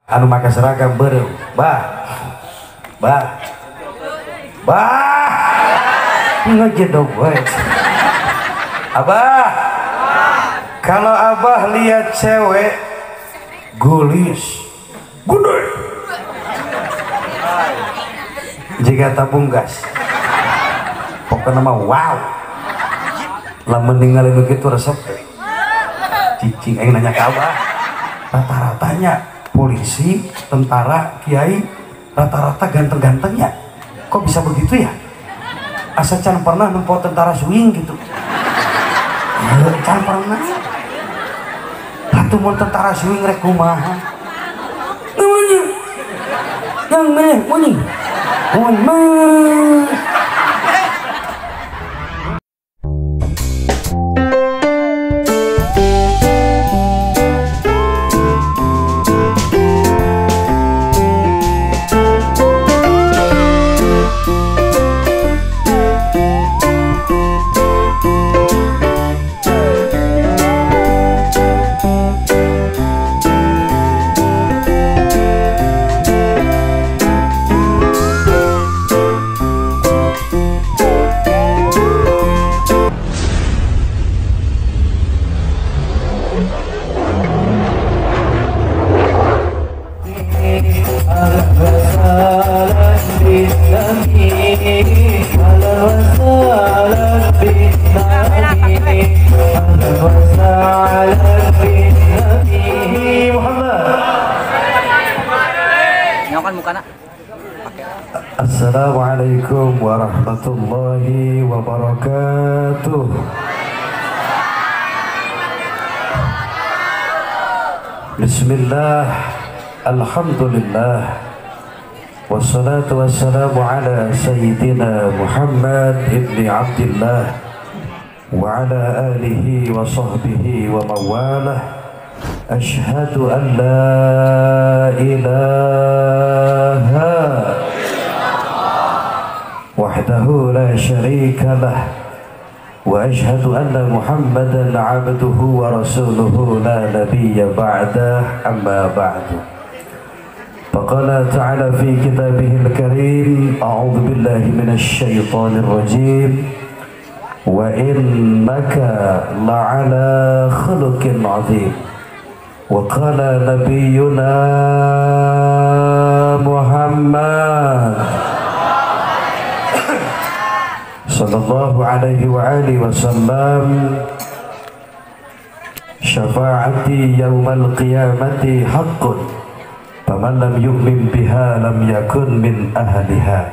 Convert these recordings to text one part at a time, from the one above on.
Anu make seragam beureum. Bah. Bah. Bah. Ngejedog we. Abah. Kalau abah lihat cewek gulis, gede, jika tabung gas, pokoknya mah wow. Lamun ningali begitu resep, cicing aing nanya ke abah. Rata-ratanya polisi, tentara, kiai, rata-rata ganteng-gantengnya. Kok bisa begitu ya? Asa can pernah nempo tentara swing gitu. Can pernah. Atuh mun tentara swing rek kumaha? Namanya yang milih kuning. Mun. Assalamualaikum warahmatullahi wabarakatuh. Bismillah, alhamdulillah, wassalatu wassalamu ala sayyidina Muhammad ibni Abdillah wa ala alihi wa sahbihi wa mawalah. Ashhadu an la ilaha wahdahu la syarika lah wa ashhadu anna Muhammadan abduhu wa rasuluhu la nabiyya ba'dah, amma ba'du. Faqala ta'ala fi kitabihil karim, a'udzu billahi minasy syaithanir rajim, wa innaka la'ala khuluqin 'azim. Wa qala nabiyyuna Muhammad sallallahu alaihi wa alihi wasallam, syafaati yaumal qiyamati haqqun faman lam yu'min biha lam yakun min ahliha.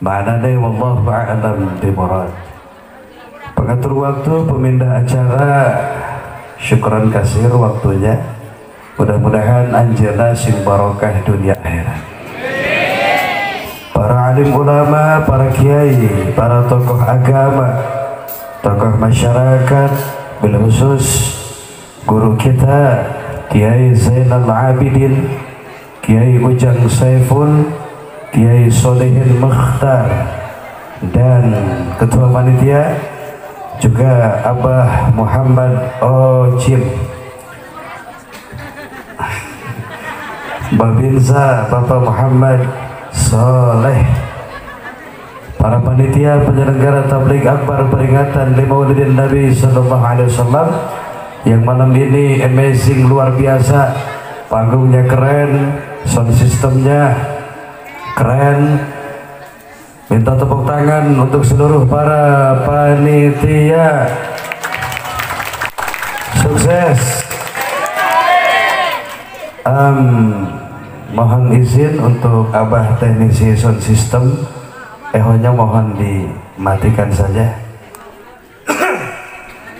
Ma'nane wallahu a'lam bimurad. Pengatur waktu, pemindah acara, syukran kasir waktunya. Mudah-mudahan anjeunna sing barokah dunia akhirat. Para alim ulama, para kiai, para tokoh agama, tokoh masyarakat, bil khusus guru kita Kiai Zainal Abidin, Kiai Ujang Saiful, Kiai Solehin Mukhtar, dan ketua panitia juga Abah Muhammad Ojim, Babinsa Bapak Muhammad Soleh, para panitia penyelenggara tabligh akbar peringatan Maulidin Nabi Sallallahu Alaihi Wasallam yang malam ini amazing luar biasa, panggungnya keren, sound systemnya keren. Minta tepuk tangan untuk seluruh para panitia. Sukses. Mohon izin untuk abah teknisi sound system, ehonya mohon dimatikan saja.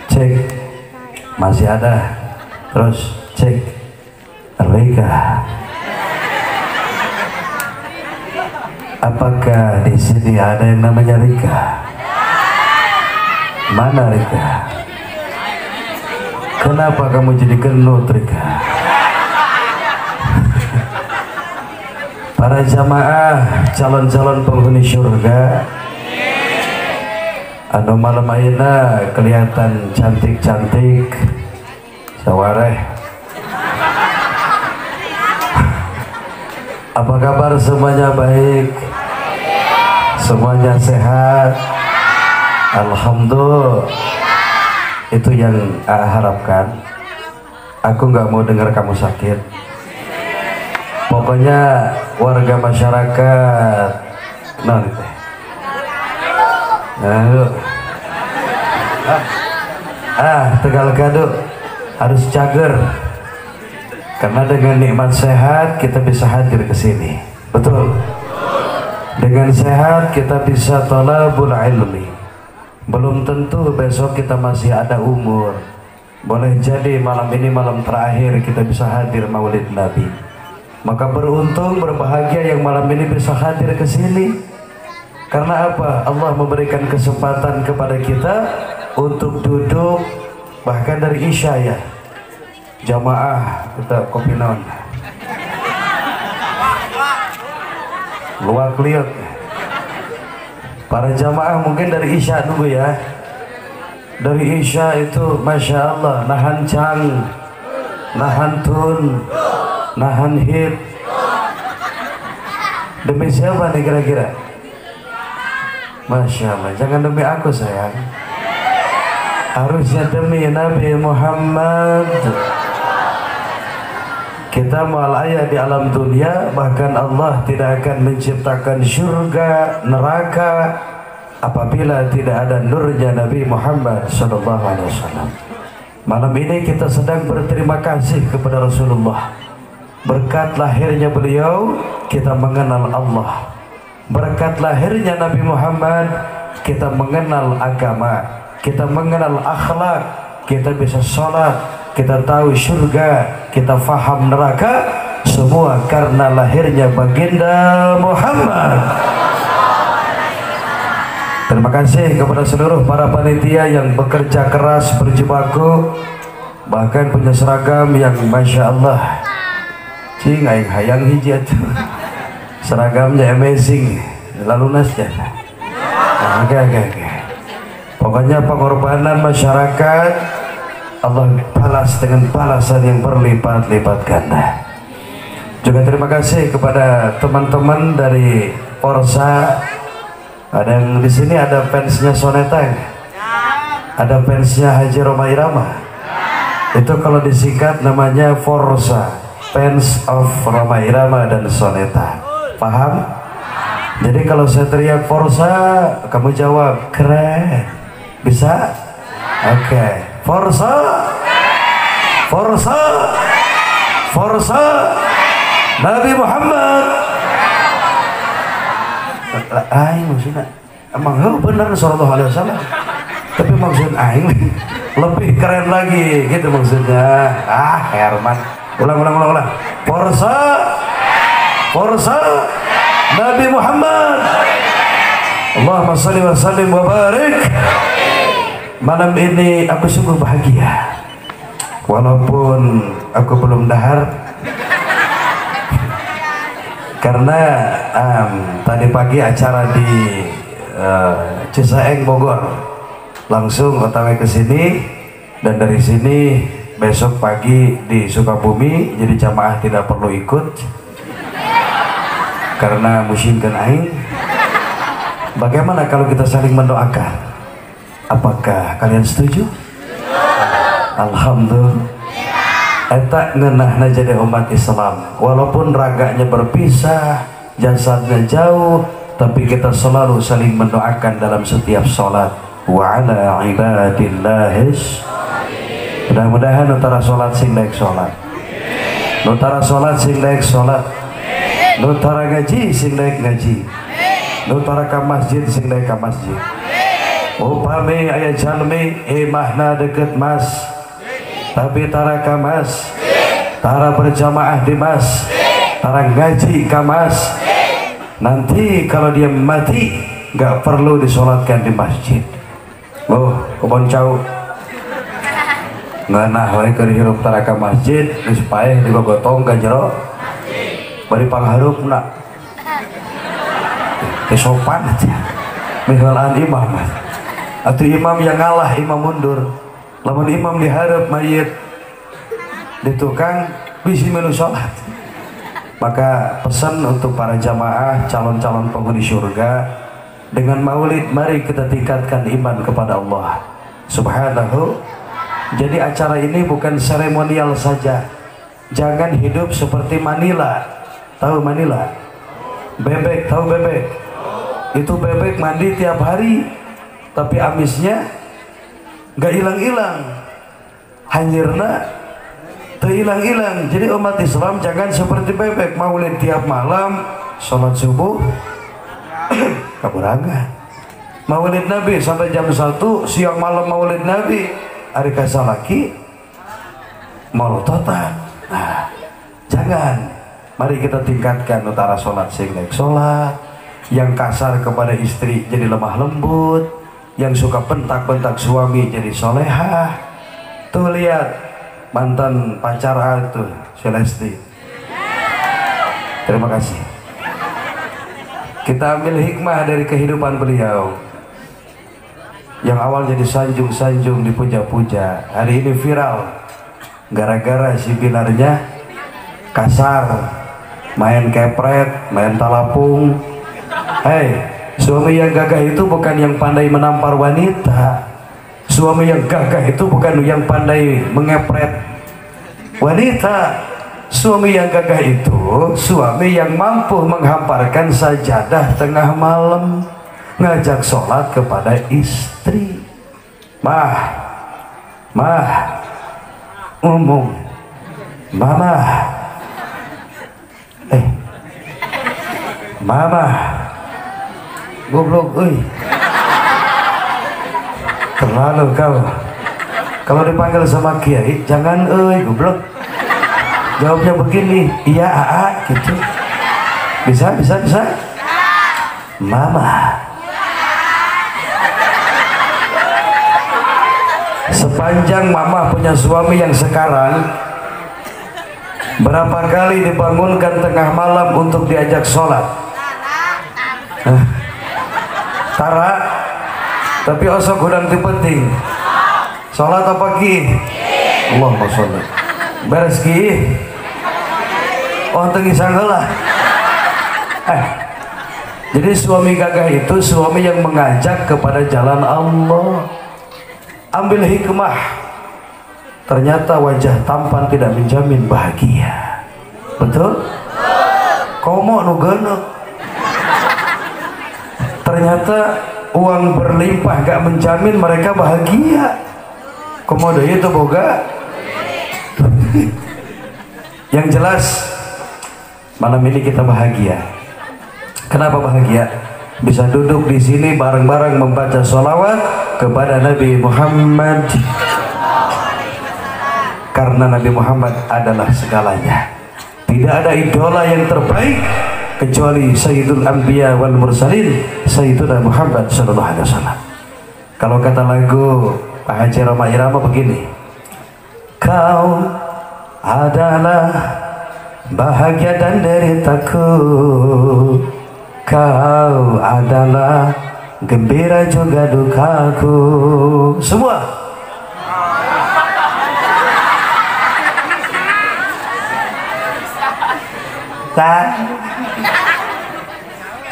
Cek, masih ada. Terus cek, Rika. Apakah di sini ada yang namanya Rika? Mana Rika? Kenapa kamu jadi genut, Rika? Para jamaah calon-calon penghuni surga, anu malam ayeuna kelihatan cantik-cantik, sawareh. Apa kabar semuanya? Baik? Semuanya sehat? Alhamdulillah. Itu yang aku harapkan. Aku nggak mau dengar kamu sakit. Pokoknya warga masyarakat nah, Tegal Gado harus cager, karena dengan nikmat sehat kita bisa hadir ke sini. Betul. Dengan sehat kita bisa thalabul ilmi. Belum tentu besok kita masih ada umur. Boleh jadi malam ini malam terakhir kita bisa hadir Maulid Nabi. Maka beruntung, berbahagia yang malam ini bisa hadir ke sini. Karena apa? Allah memberikan kesempatan kepada kita untuk duduk bahkan dari Isya ya. Jamaah kita kopi naon. Luak liut. Para jamaah mungkin dari Isya nunggu ya. Dari Isya itu Masya Allah, nahan cang, nahan tun, nahan hit. Demi siapa nih kira-kira? Masya Allah, jangan demi aku sayang. Harusnya demi Nabi Muhammad. Kita malaya di alam dunia, bahkan Allah tidak akan menciptakan surga, neraka apabila tidak ada nurnya Nabi Muhammad sallallahu alaihi wasallam. Malam ini kita sedang berterima kasih kepada Rasulullah. Berkat lahirnya beliau kita mengenal Allah. Berkat lahirnya Nabi Muhammad kita mengenal agama, kita mengenal akhlak, kita bisa sholat, kita tahu surga, kita faham neraka, semua karena lahirnya baginda Muhammad. Terima kasih kepada seluruh para panitia yang bekerja keras, berjibaku, bahkan punya seragam yang Masya Allah. Cing aing hayang hiji atuh. Seragamnya amazing, lalu nasnya. Oke. Pokoknya pengorbanan masyarakat Allah balas dengan balasan yang berlipat-lipat ganda. Juga terima kasih kepada teman-teman dari Forsa. Ada yang di sini ada fansnya Soneta, ada fansnya Haji Rhoma Irama. Itu kalau disingkat namanya Forsa, fans of Rhoma Irama dan Soneta. Paham? Jadi kalau saya teriak Forsa, kamu jawab keren. Bisa? Oke. Forsa, Forsa, Forsa, Nabi Muhammad. Aing maksudnya emang bener sallallahu alaihi wasallam, tapi maksud aing lebih keren lagi gitu maksudnya. Ah Herman, ulang. Forsa, Forsa, Nabi Muhammad. Allahumma shalli wa sallim wa barik. Malam ini aku sungguh bahagia, walaupun aku belum dahar, karena tadi pagi acara di Ciseeng Bogor, langsung otw ke sini, dan dari sini besok pagi di Sukabumi, jadi jamaah tidak perlu ikut karena musimkan aing. Bagaimana kalau kita saling mendoakan? Apakah kalian setuju? Alhamdulillah. Eta ngeunahna jadi umat Islam. Walaupun raganya berpisah, jasadnya jauh, tapi kita selalu saling mendoakan dalam setiap sholat. Wa ala ibadillahis. Mudah-mudahan utara sholat sing daek sholat, utara sholat sing daek sholat, utara ngaji sing daek ngaji, utara ka masjid sing daek ka masjid. Upami aya jalmi imahna deket mas, tapi tara ka mas, tara berjamaah di mas, tara ngaji ka mas. Nanti kalau dia mati nggak perlu disolatkan di masjid. Oh, kebon cau ngeunah we keur hirup tara ka masjid, geus paeh digogotong ka jero bari pangharupna teu sopan atuh miheulaan imam. Atau imam yang ngalah, imam mundur. Lamun imam diharap mayit di tukang bisi melu salat. Maka pesan untuk para jamaah calon-calon penghuni surga, dengan maulid mari kita tingkatkan iman kepada Allah Subhanahu. Jadi acara ini bukan seremonial saja. Jangan hidup seperti Manila. Tahu Manila? Bebek, tahu bebek? Itu bebek mandi tiap hari, tapi amisnya nggak hilang-hilang, hanyirna hilang-hilang. Jadi umat Islam jangan seperti bebek, maulid tiap malam, sholat subuh kaburangan, maulid Nabi sampai jam 1 siang malam maulid Nabi, hari kasalaki molototan. Nah, jangan. Mari kita tingkatkan utara sholat sing naik sholat, yang kasar kepada istri jadi lemah lembut, yang suka bentak-bentak suami jadi solehah. Tuh lihat mantan pacar itu Celesti. Terima kasih. Kita ambil hikmah dari kehidupan beliau. Yang awalnya disanjung-sanjung, dipuja-puja, hari ini viral gara-gara si Bilarnya kasar, main kepret, main talapung. Hei, suami yang gagah itu bukan yang pandai menampar wanita. Suami yang gagah itu bukan yang pandai mengepret wanita. Suami yang gagah itu suami yang mampu menghamparkan sajadah tengah malam, ngajak sholat kepada istri. Mah, mah, umum, mama, mama, goblok, oi. Terlalu kau. Kalau dipanggil sama kiai, jangan oi, goblok. Jawabnya begini, iya aa, gitu. Bisa, bisa, bisa. Mama. Sepanjang mama punya suami yang sekarang, berapa kali dibangunkan tengah malam untuk diajak sholat? Tara, tapi osok hudang ti penting. Sholat apa ki? Allahumma sholli. Beres ki? Oh, teu lah. Jadi suami gagah itu suami yang mengajak kepada jalan Allah. Ambil hikmah. Ternyata wajah tampan tidak menjamin bahagia. Betul? Komo nu geuneuh. Ternyata uang berlimpah gak menjamin mereka bahagia. Komodo itu boga. Yang jelas malam ini kita bahagia. Kenapa bahagia? Bisa duduk di sini bareng-bareng membaca sholawat kepada Nabi Muhammad. Karena Nabi Muhammad adalah segalanya. Tidak ada idola yang terbaik kecuali Sayyidul Anbiya wal Mursalin, Sayyiduna Muhammad sallallahu alaihi wasallam. Kalau kata lagu Pak Haji Rhoma Irama begini, kau adalah bahagia dan deritaku, kau adalah gembira juga dukaku. Semua.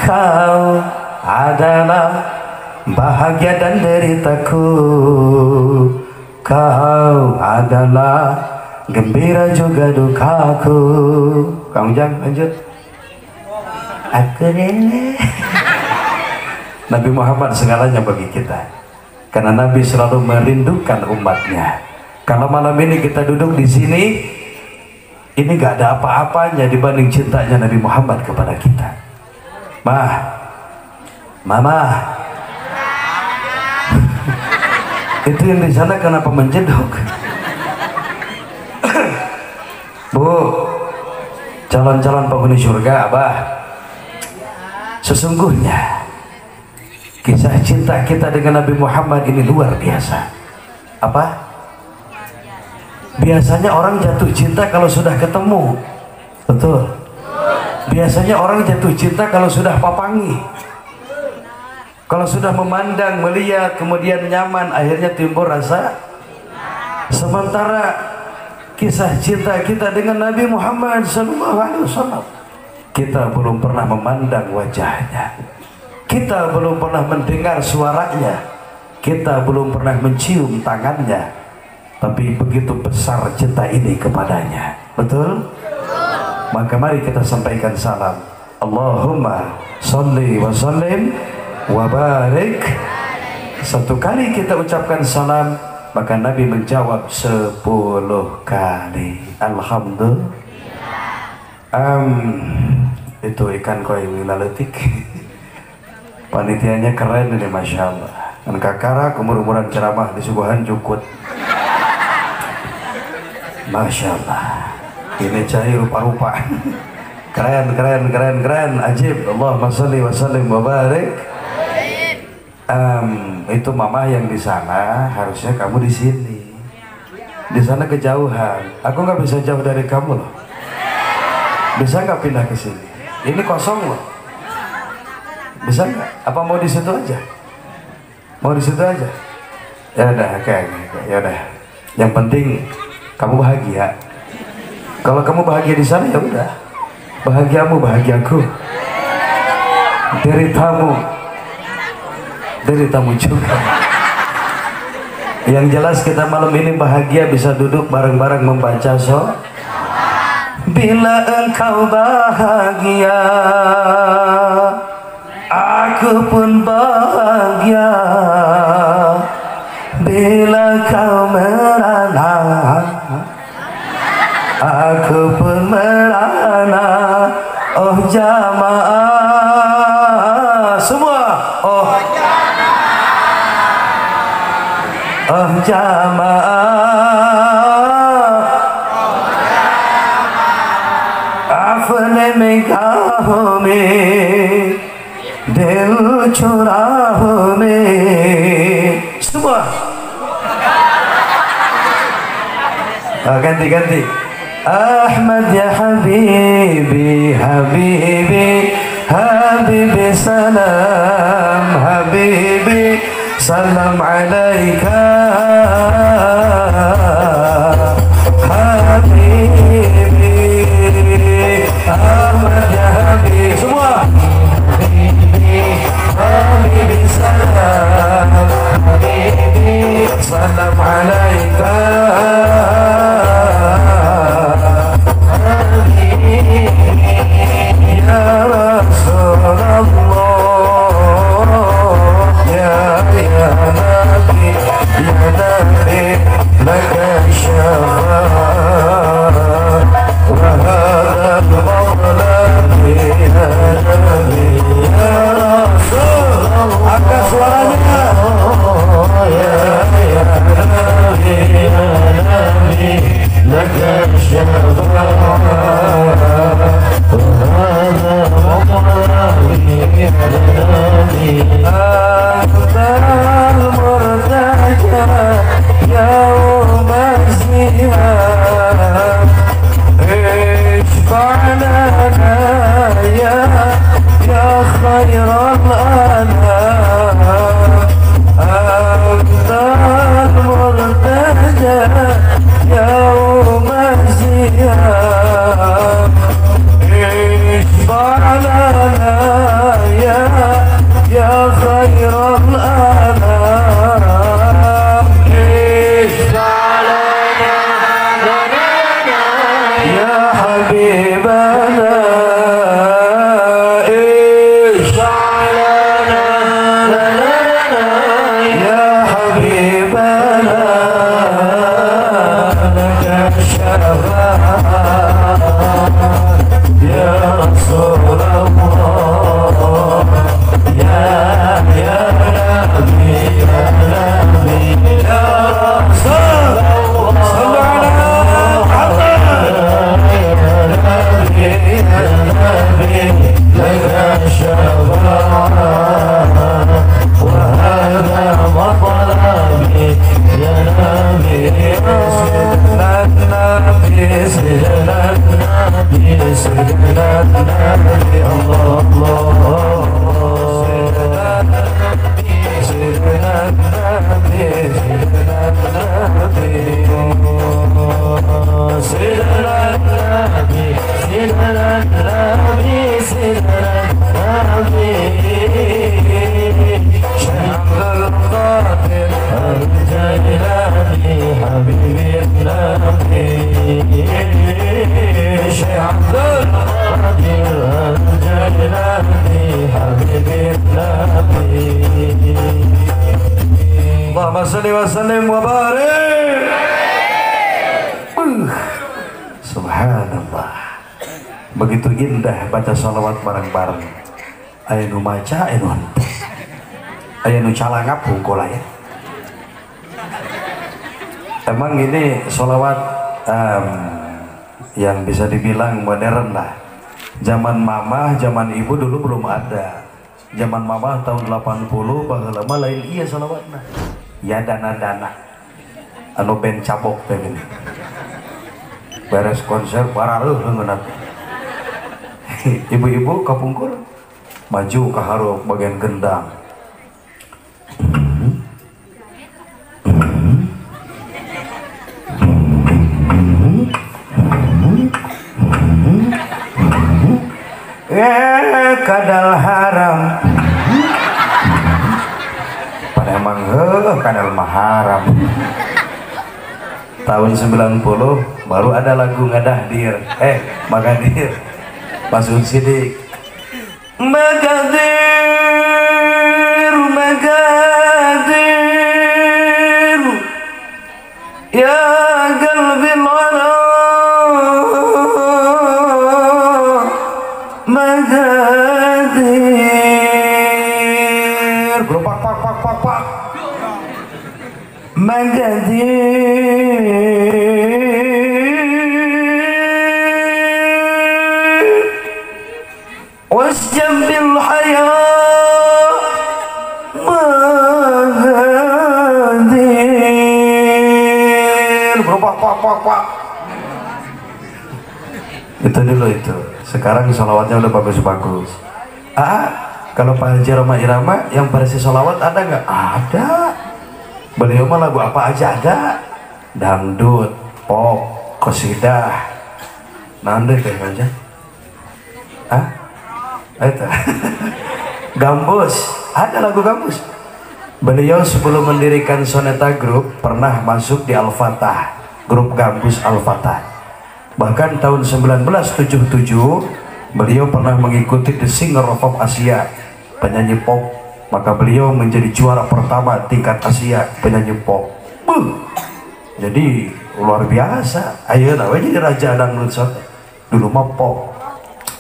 Kau adalah bahagia dan deritaku, kau adalah gembira juga dukaku. Kang Ujang lanjut. Aku rela. Nabi Muhammad segalanya bagi kita. Karena Nabi selalu merindukan umatnya. Kalau malam ini kita duduk di sini, ini gak ada apa-apanya dibanding cintanya Nabi Muhammad kepada kita. Mah, mama, itu yang di sana kenapa menjedok? Bu, calon-calon penghuni surga, abah. Sesungguhnya kisah cinta kita dengan Nabi Muhammad ini luar biasa. Apa? Biasanya orang jatuh cinta kalau sudah ketemu. Betul. Biasanya orang jatuh cinta kalau sudah papangi. Kalau sudah memandang, melihat, kemudian nyaman, akhirnya timbul rasa. Sementara Kisah cinta kita dengan Nabi Muhammad sallallahu alaihi wasallam. Kita belum pernah memandang wajahnya, kita belum pernah mendengar suaranya, kita belum pernah mencium tangannya, tapi begitu besar cinta ini kepadanya. Betul? Maka mari kita sampaikan salam. Allahumma salli wa sallim wa barik. Satu kali kita ucapkan salam, maka Nabi menjawab 10 kali. Alhamdulillah. Itu ikan koi wilaletik. Panitianya keren ini, Masya Allah. Dan kakara kumur-umuran ceramah di suguhan jukut. Masya Allah. Ini cair rupa-rupa. Keren, keren, keren, keren. Ajib. Allahumma salli wa sallim wa barik. Itu mama yang di sana, harusnya kamu di sini. Di sana kejauhan. Aku nggak bisa jauh dari kamu loh. Bisa nggak pindah ke sini? Ini kosong loh. Bisa nggak? Apa mau di situ aja? Mau di situ aja? Ya udah, oke, ya udah. Yang penting kamu bahagia. Kalau kamu bahagia di sana ya udah. Bahagiamu bahagiaku. Deritamu deritamu juga. Yang jelas kita malam ini bahagia bisa duduk bareng-bareng membaca so. Bila engkau bahagia, aku pun bahagia. Bila kau merana, aku pun merana. Oh jamaah semua, oh oh jamaah, अपने निगाहों में दिल चुराहों में semua. Ganti ganti. Ahmad ya habibi habibi habibi salam habibi salam alaika habibi Ahmad ya habibi semua habibi habibi salam habibi salam alaika habibi ya Rasulullah ya ya Nabi ya Nabi laka syafaat wa hadha al-mawla ya Nabi ya Rasulullah. Angkat suaranya ya ya Nabi ya Nabi laka syafaat wa hadha al-mawla ya Nabi أنت المرتجى يوم الزهام اشفع لنا يا خير الأنام أنت المرتجى يوم الزهام اشفع لنا يا خير الأنام اشفع لنا يا حبيبنا اشفع لنا يا حبيبنا لك الشفاعة يا رسول الله يا يا نبي يا نبي يا رسول الله صلوا على محمد يا نبي يا نبي لك الشفاعة وهذا مطلبي يا نبي سيدنا النبي سيدنا النبي سيدنا النبي الله الله سيدنا النبي سيدنا النبي سيدنا النبي. سيدنا النبي سيدنا النبي سيدنا النبي شيخ القادر الجيلاني حبيب النبي شيخ عبد القادر الجيلاني حبيب النبي. اللهم صل وسلم وبارك. Subhanallah, begitu indah baca sholawat bareng-bareng. Aya nu maca, aya nu henteu, aya nu calangap hungkul ya. Emang ini sholawat yang bisa dibilang modern lah. Zaman mama, zaman ibu dulu belum ada. Zaman mama tahun 80 baheula mah lain iya sholawatna. Ya dana-dana anu band cabok teh gini. Beres konser barareuh leungeunna. Ibu-ibu kapungkur maju ka hareup bagian gendang. Kadal haram. Pada emang heuh kadal mah haram. Tahun 90 baru ada lagu Ngadahdir, Magadir, Masud Sidik. Magadir, Magadir, ya qalbi al-ara, Magadir. Geropak pak pak pak pak. Magadir wasjam bil haya Magadir. Berubah pak pak pak. Itu dulu itu. Sekarang sholawatnya udah bagus-bagus. Kalau Pak Haji Rhoma Irama yang versi sholawat ada nggak? Ada. Beliau mah lagu apa aja ada, dangdut, pop, qasidah, nande teh aja. Ah, itu. Gambus, ada lagu gambus. Beliau sebelum mendirikan Soneta Group pernah masuk di Al-Fatah, grup gambus Al-Fatah. Bahkan tahun 1977 beliau pernah mengikuti The Singer of Pop Asia, penyanyi pop. Maka beliau menjadi juara pertama tingkat Asia penyanyi pop. Jadi luar biasa. Ayo lah, jadi raja dangdut sote. Dulu mah pop.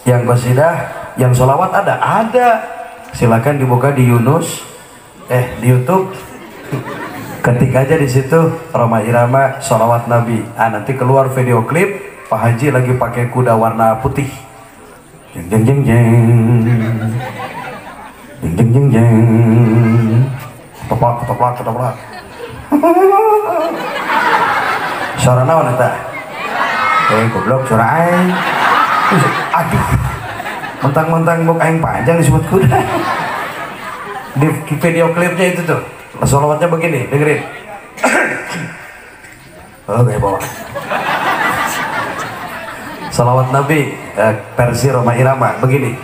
Yang qasidah, yang sholawat ada, ada. Silakan dibuka di Yunus, di YouTube. Ketik aja di situ Rhoma Irama sholawat Nabi. Nanti keluar video klip Pak Haji lagi pakai kuda warna putih. Jeng jeng jeng jeng. Jeng jeng jeng jeng. Toplak toplak toplak. Suara naon eta? Goblok suara aing. Aduh. Mentang-mentang bok aing panjang disebut kuda. Di video klipnya itu tuh. Sholawatnya begini, dengerin. Oke, bawa. Sholawat Nabi versi Rhoma Irama begini.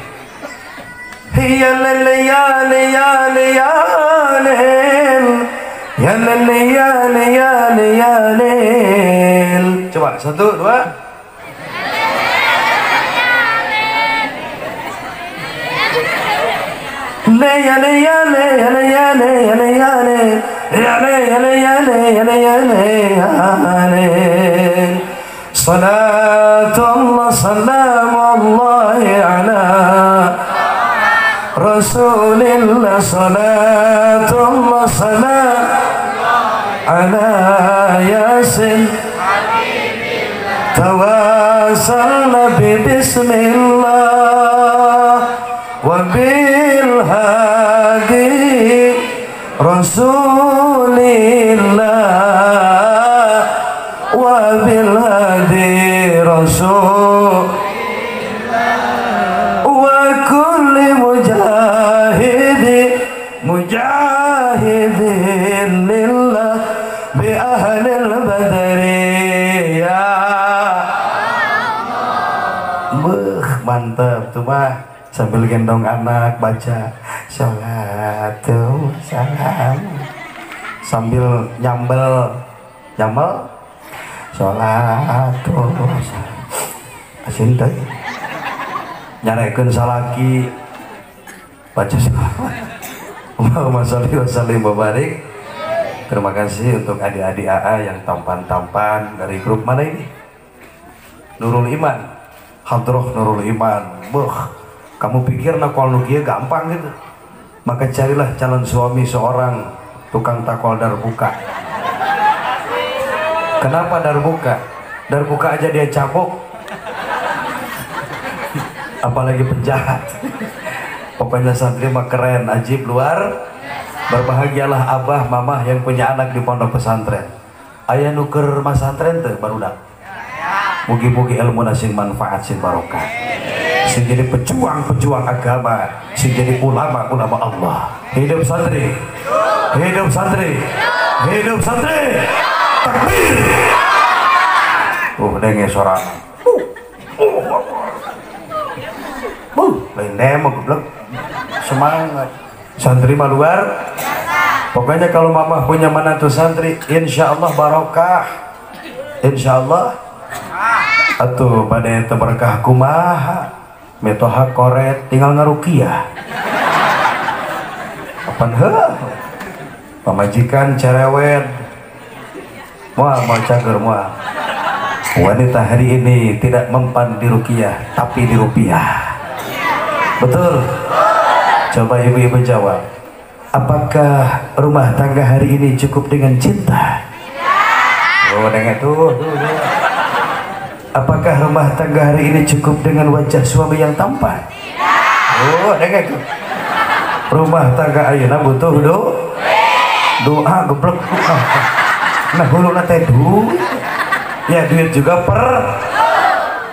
Ya lel ya ya ya lel ya lel ya ya ya lel. Coba 1 2. Le ya le ya le ya le ya le ya le ya le ya le ya le ya le ya le ya le ya le. Salatullah salamullah ala Rasulillah, salatullah salam ala Yasin tawasalna bi bismillah wa bil hadi Rasulillah wa bil hadi Rasul wa kulli mujahidi mujahidin lillah bi ahlil badri ya sholatu mah sambil gendong anak baca sholatu salam, sambil nyambel nyambel sholatu asin teh nyarekeun salaki baca sholawat. Allahumma sholli wa sallim wa barik. Terima kasih untuk adik-adik AA yang tampan-tampan dari grup mana ini? Nurul Iman, Hadroh Nurul Iman. Buh, kamu pikir nakol nu kieu gampang gitu? Maka carilah calon suami seorang tukang takol darbuka. Kenapa darbuka? Darbuka aja dia cabok, apalagi penjahat. Pokoknya santri mah keren, ajib, luar. Berbahagialah abah, mamah yang punya anak di pondok pesantren. Aya nu keur masantren teh barudak. Mugi-mugi ilmu sing manfaat sing barokah. Sing jadi pejuang-pejuang agama, sing jadi ulama-ulama Allah. Hidup santri. Hidup santri. Hidup santri. Takbir. Denge suara. Lain demo goblok. Semangat. Santri mah luar. Pokoknya kalau mama punya menantu santri, insya Allah barokah. Insya Allah. Atuh pada itu berkah kumaha. Metoha koret tinggal ngarukiah. Kapan heuh? Pamajikan cerewet. Moal mau cager moal. Wanita hari ini tidak mempan di rukiah, tapi di rupiah. Betul? Coba ibu-ibu jawab. Apakah rumah tangga hari ini cukup dengan cinta? Oh, dengan tuh. Apakah rumah tangga hari ini cukup dengan wajah suami yang tampan? Oh, dengan itu. Rumah tangga ayeuna butuh doa geblek. Nah, huluna teh duit. Ya duit juga per.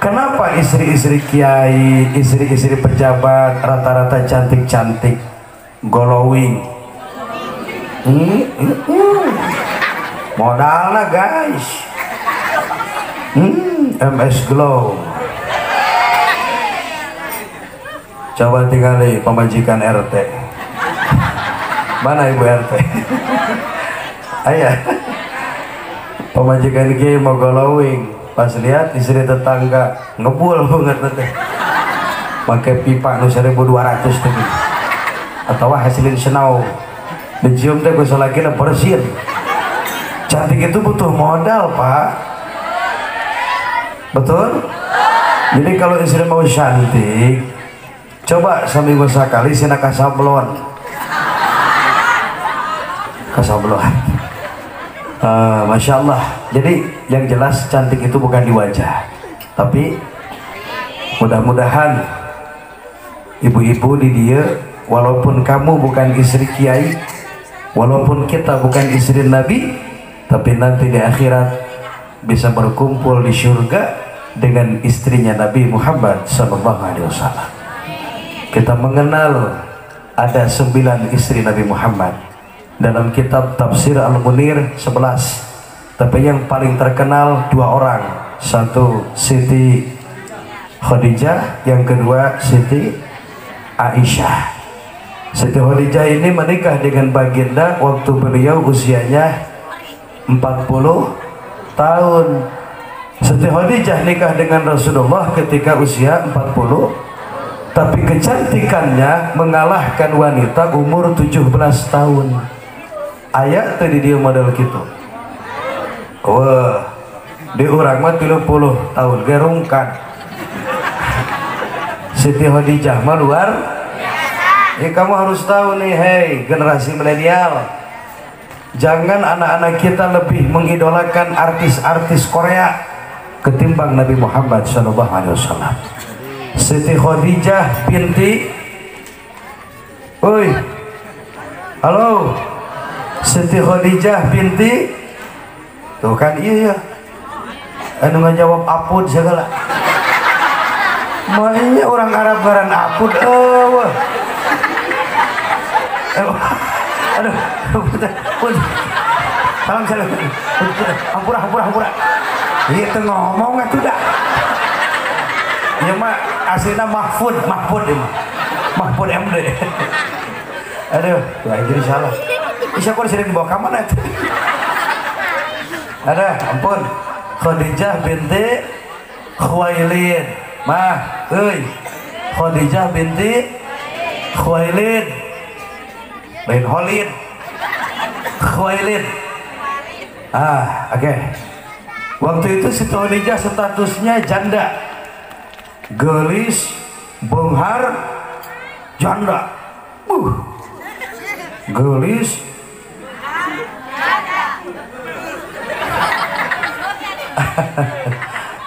Kenapa istri-istri kiai, istri-istri pejabat rata-rata cantik-cantik, glowing? Modalnya guys. MS Glow. Coba tinggali pemajikan RT. Mana ibu RT? Ayah. Pemajikan kiai mau glowing. Pas lihat istri tetangga ngebul banget nanti. Pakai pipa nu 1200 tuh. Atau hasilin senau. Dicium teh ku salakina bersin. Cantik itu butuh modal, Pak. Betul? Jadi kalau istri mau cantik, coba seminggu sekali sina kasablon. Kasablon. Masya Allah. Jadi yang jelas cantik itu bukan di wajah, tapi mudah-mudahan ibu-ibu di dia, walaupun kamu bukan istri kiai, walaupun kita bukan istri nabi, tapi nanti di akhirat bisa berkumpul di surga dengan istrinya Nabi Muhammad Sallallahu Alaihi Wasallam. Kita mengenal ada 9 istri Nabi Muhammad dalam kitab Tafsir Al-Munir 11. Tapi yang paling terkenal 2 orang, satu Siti Khadijah, yang kedua Siti Aisyah. Siti Khadijah ini menikah dengan baginda waktu beliau usianya 40 tahun. Siti Khadijah nikah dengan Rasulullah ketika usia 40, tapi kecantikannya mengalahkan wanita umur 17 tahun. Ayat tadi dia model gitu. Wah, di urang mah 30 tahun gerungkan. Siti Khadijah mah luar. Ya, kamu harus tahu nih, hey generasi milenial, jangan anak-anak kita lebih mengidolakan artis-artis Korea ketimbang Nabi Muhammad SAW. Siti Khadijah binti, oi, halo, Siti Khadijah binti, tuh kan iya ya, anu ngajawab apud segala, mainnya orang Arab baran apud, oh, aduh, salam salam, ampura ampura ampura, iya teu ngomong atuh dah. Ya mah Aslinya Mahfud, Mahfud ini. Mahfud MD. Aduh, tuh jadi salah. Bisa kok sering dibawa ke mana itu? Ada, ampun. Khadijah binti Khuwailid. Mah, euy. Khadijah binti Khuwailid. Lain Holid. Khuwailid. Ah, oke. Okay. Waktu itu Siti Khadijah statusnya janda. Gelis, benghar, janda. Gelis.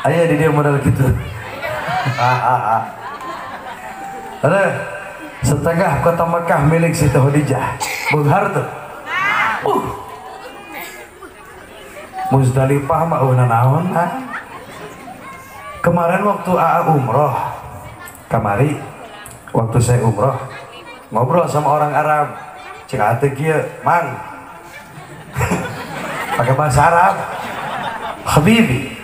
Ayo di dia modal gitu. Ada setengah kota Mekah milik Siti Khadijah. Benghar tuh. Muzdalifah mah naon ah. Kemarin waktu AA umroh, kamari waktu saya umroh ngobrol sama orang Arab. Cik ate kieu, mang. Pakai bahasa Arab. Habibi.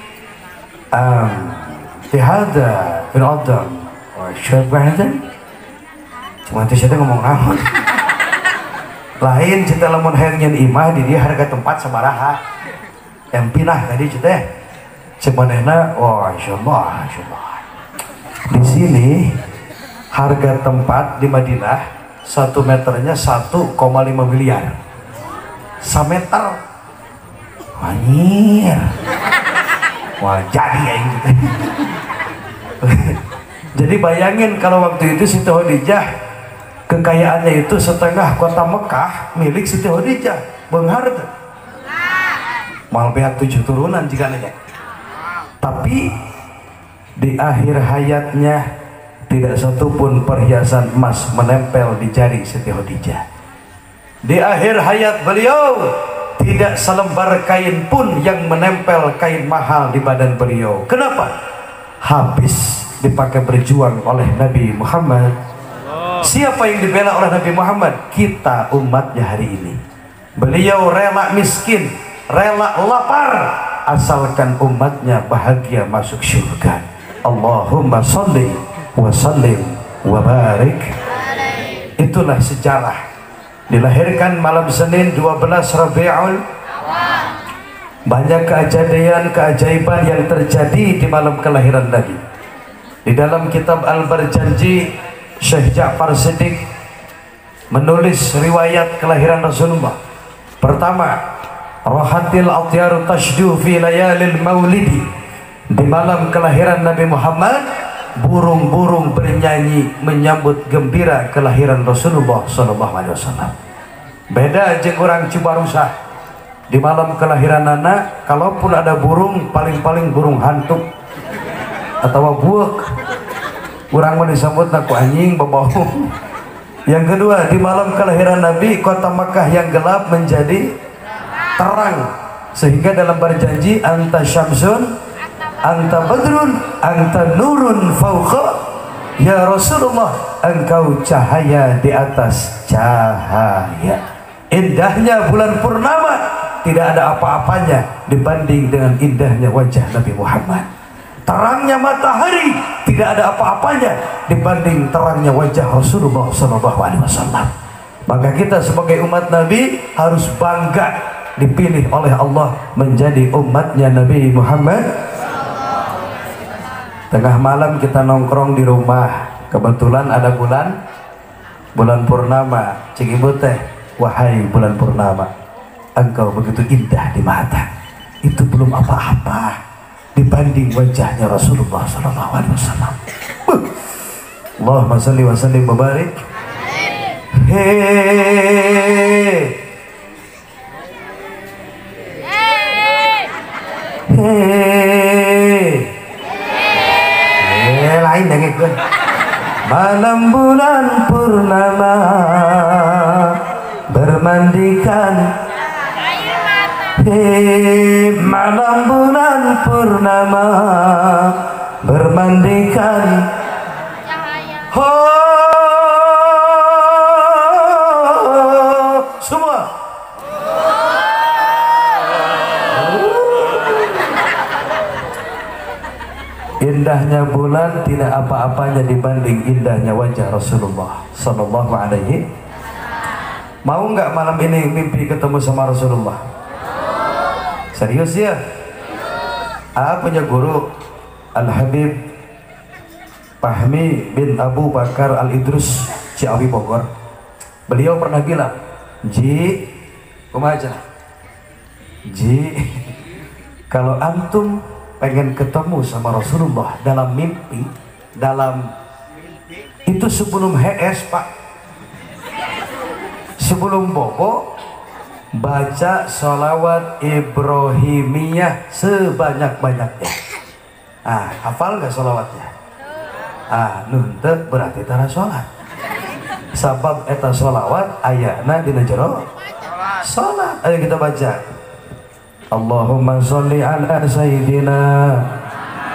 في هذا في الأرض شاب هذا cuma itu saya ngomong naon lain cinta lamun hayang nyen imah di dia harga tempat sabaraha yang pinah tadi cinta sebenarnya oh insyaallah insyaallah di sini harga tempat di Madinah 1 meternya 1,5 miliar sameter anjir. Wah jadi ya gitu. Jadi bayangin kalau waktu itu Siti Khadijah kekayaannya itu setengah kota Mekah milik Siti Khadijah. Benghar tuh. Mal pihak 7 turunan jika nanya. Tapi di akhir hayatnya tidak satupun perhiasan emas menempel di jari Siti Khadijah. Di akhir hayat beliau tidak selembar kain pun yang menempel kain mahal di badan beliau. Kenapa? Habis dipakai berjuang oleh Nabi Muhammad. Siapa yang dibela oleh Nabi Muhammad? Kita umatnya hari ini. Beliau rela miskin, rela lapar, asalkan umatnya bahagia masuk surga. Allahumma salli wa sallim wa barik. Itulah sejarah. Dilahirkan malam Senin 12 Rabiul Awal. Banyak kejadian, keajaiban yang terjadi di malam kelahiran Nabi. Di dalam kitab Al-Barjanji, Syekh Ja'far Siddiq menulis riwayat kelahiran Rasulullah. Pertama, Rahatil atyaru tashdu fi layalil maulidi. Di malam kelahiran Nabi Muhammad, burung-burung bernyanyi menyambut gembira kelahiran Rasulullah Sallallahu Alaihi Wasallam. Beda jeung urang Cibarusah. Di malam kelahiran anak, kalaupun ada burung, paling-paling burung hantu atau buek. Urang mah disambut ku anjing bebau. Yang kedua, di malam kelahiran Nabi, kota Mekah yang gelap menjadi terang. Sehingga dalam berjanji anta syamsun, anta badrun, anta nurun fauqa ya Rasulullah, engkau cahaya di atas cahaya. Indahnya bulan purnama tidak ada apa-apanya dibanding dengan indahnya wajah Nabi Muhammad. Terangnya matahari tidak ada apa-apanya dibanding terangnya wajah Rasulullah Sallallahu Alaihi Wasallam. Maka kita sebagai umat Nabi harus bangga dipilih oleh Allah menjadi umatnya Nabi Muhammad. Tengah malam kita nongkrong di rumah, kebetulan ada bulan purnama. Cik ibu teh, wahai bulan purnama, engkau begitu indah di mata. Itu belum apa-apa dibanding wajahnya Rasulullah Sallallahu Alaihi Wasallam. Allahumma salli wa sallim wa barik. Hei, hei, lain dengekeun. Malam bulan purnama bermandikan. Hei, malam bulan purnama bermandikan. Ho, semua. Indah. Indahnya bulan tidak apa-apanya dibanding indahnya wajah Rasulullah Sallallahu alaihi. Mau nggak malam ini mimpi ketemu sama Rasulullah? Serius ya? Ah, punya guru Al-Habib Fahmi bin Abu Bakar Al-Idrus Ciawi Bogor. Beliau pernah bilang, Ji, kumaha? Ji, kalau antum pengen ketemu sama Rasulullah dalam mimpi, dalam itu sebelum HS Pak, sebelum bobo, baca sholawat Ibrahimiyah sebanyak-banyaknya. Ah, hafal nggak sholawatnya? Ah, nuntut berarti tara sholat. Sabab eta sholawat ayana dina jero sholat. Ayo kita baca. Allahumma sholli ala sayyidina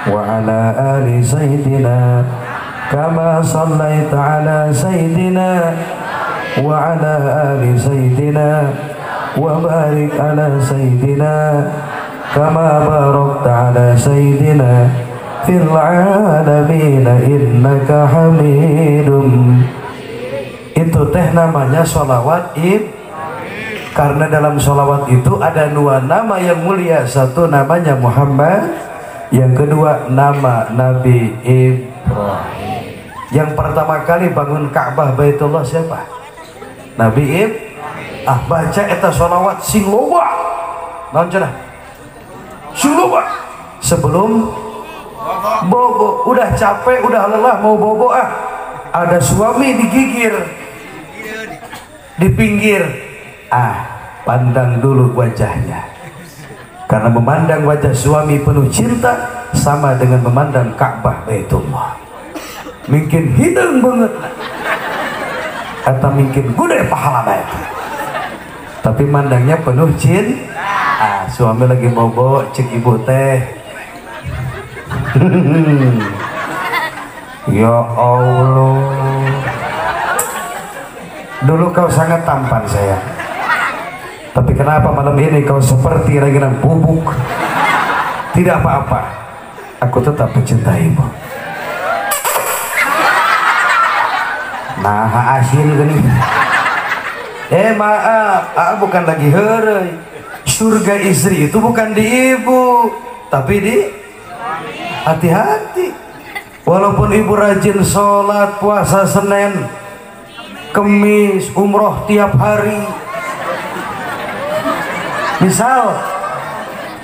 wa ala ali sayyidina kama shallaita ala sayyidina wa ala ali sayyidina wa barik ala sayyidina kama barakta ala sayyidina fil alamin innaka hamidum. Itu teh namanya sholawat ib. Karena dalam sholawat itu ada dua nama yang mulia. Satu namanya Muhammad, yang kedua nama Nabi Ibrahim. Yang pertama kali bangun Ka'bah Baitullah siapa? Nabi Ibrahim. Ah, baca eta sholawat sing loba. Naon cenah? Sing loba. Sebelum bobo, udah capek, udah lelah mau bobo ah. Ada suami digigir di pinggir. Ah, pandang dulu wajahnya. Karena memandang wajah suami penuh cinta sama dengan memandang Ka'bah Baitullah. Mungkin hidung banget atau mungkin gede pahala baik. Tapi mandangnya penuh cinta. Ah, suami lagi bobo, cek ibu teh. Ya Allah. Dulu kau sangat tampan sayang. Tapi kenapa malam ini kau seperti ranginang bubuk? Tidak apa-apa, aku tetap mencintaimu. Nah, asin gini. Maaf, aku bukan lagi heureuy. Surga istri itu bukan di ibu, tapi di hati-hati. Walaupun ibu rajin sholat, puasa Senin, Kemis, umroh tiap hari, misal,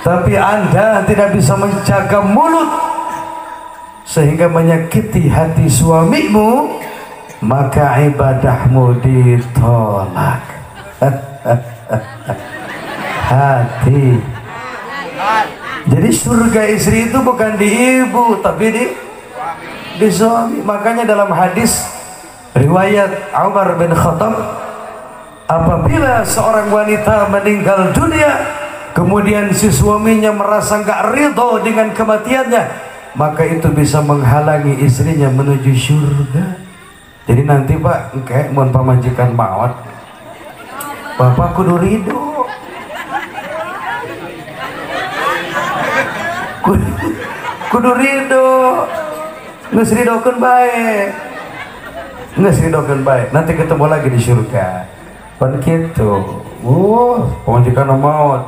tapi Anda tidak bisa menjaga mulut sehingga menyakiti hati suamimu, maka ibadahmu ditolak. Hati. Jadi surga istri itu bukan di ibu, tapi di suami. Makanya dalam hadis riwayat Umar bin Khattab, apabila seorang wanita meninggal dunia, kemudian si suaminya merasa nggak ridho dengan kematiannya, maka itu bisa menghalangi istrinya menuju surga. Jadi nanti Pak, engke mun pamajikan maot, bapak kudu ridho. Kudu ridho. Geus ridhokeun bae. Geus ridhokeun bae. Nanti ketemu lagi di surga. Pan gitu. Pamajikan maot.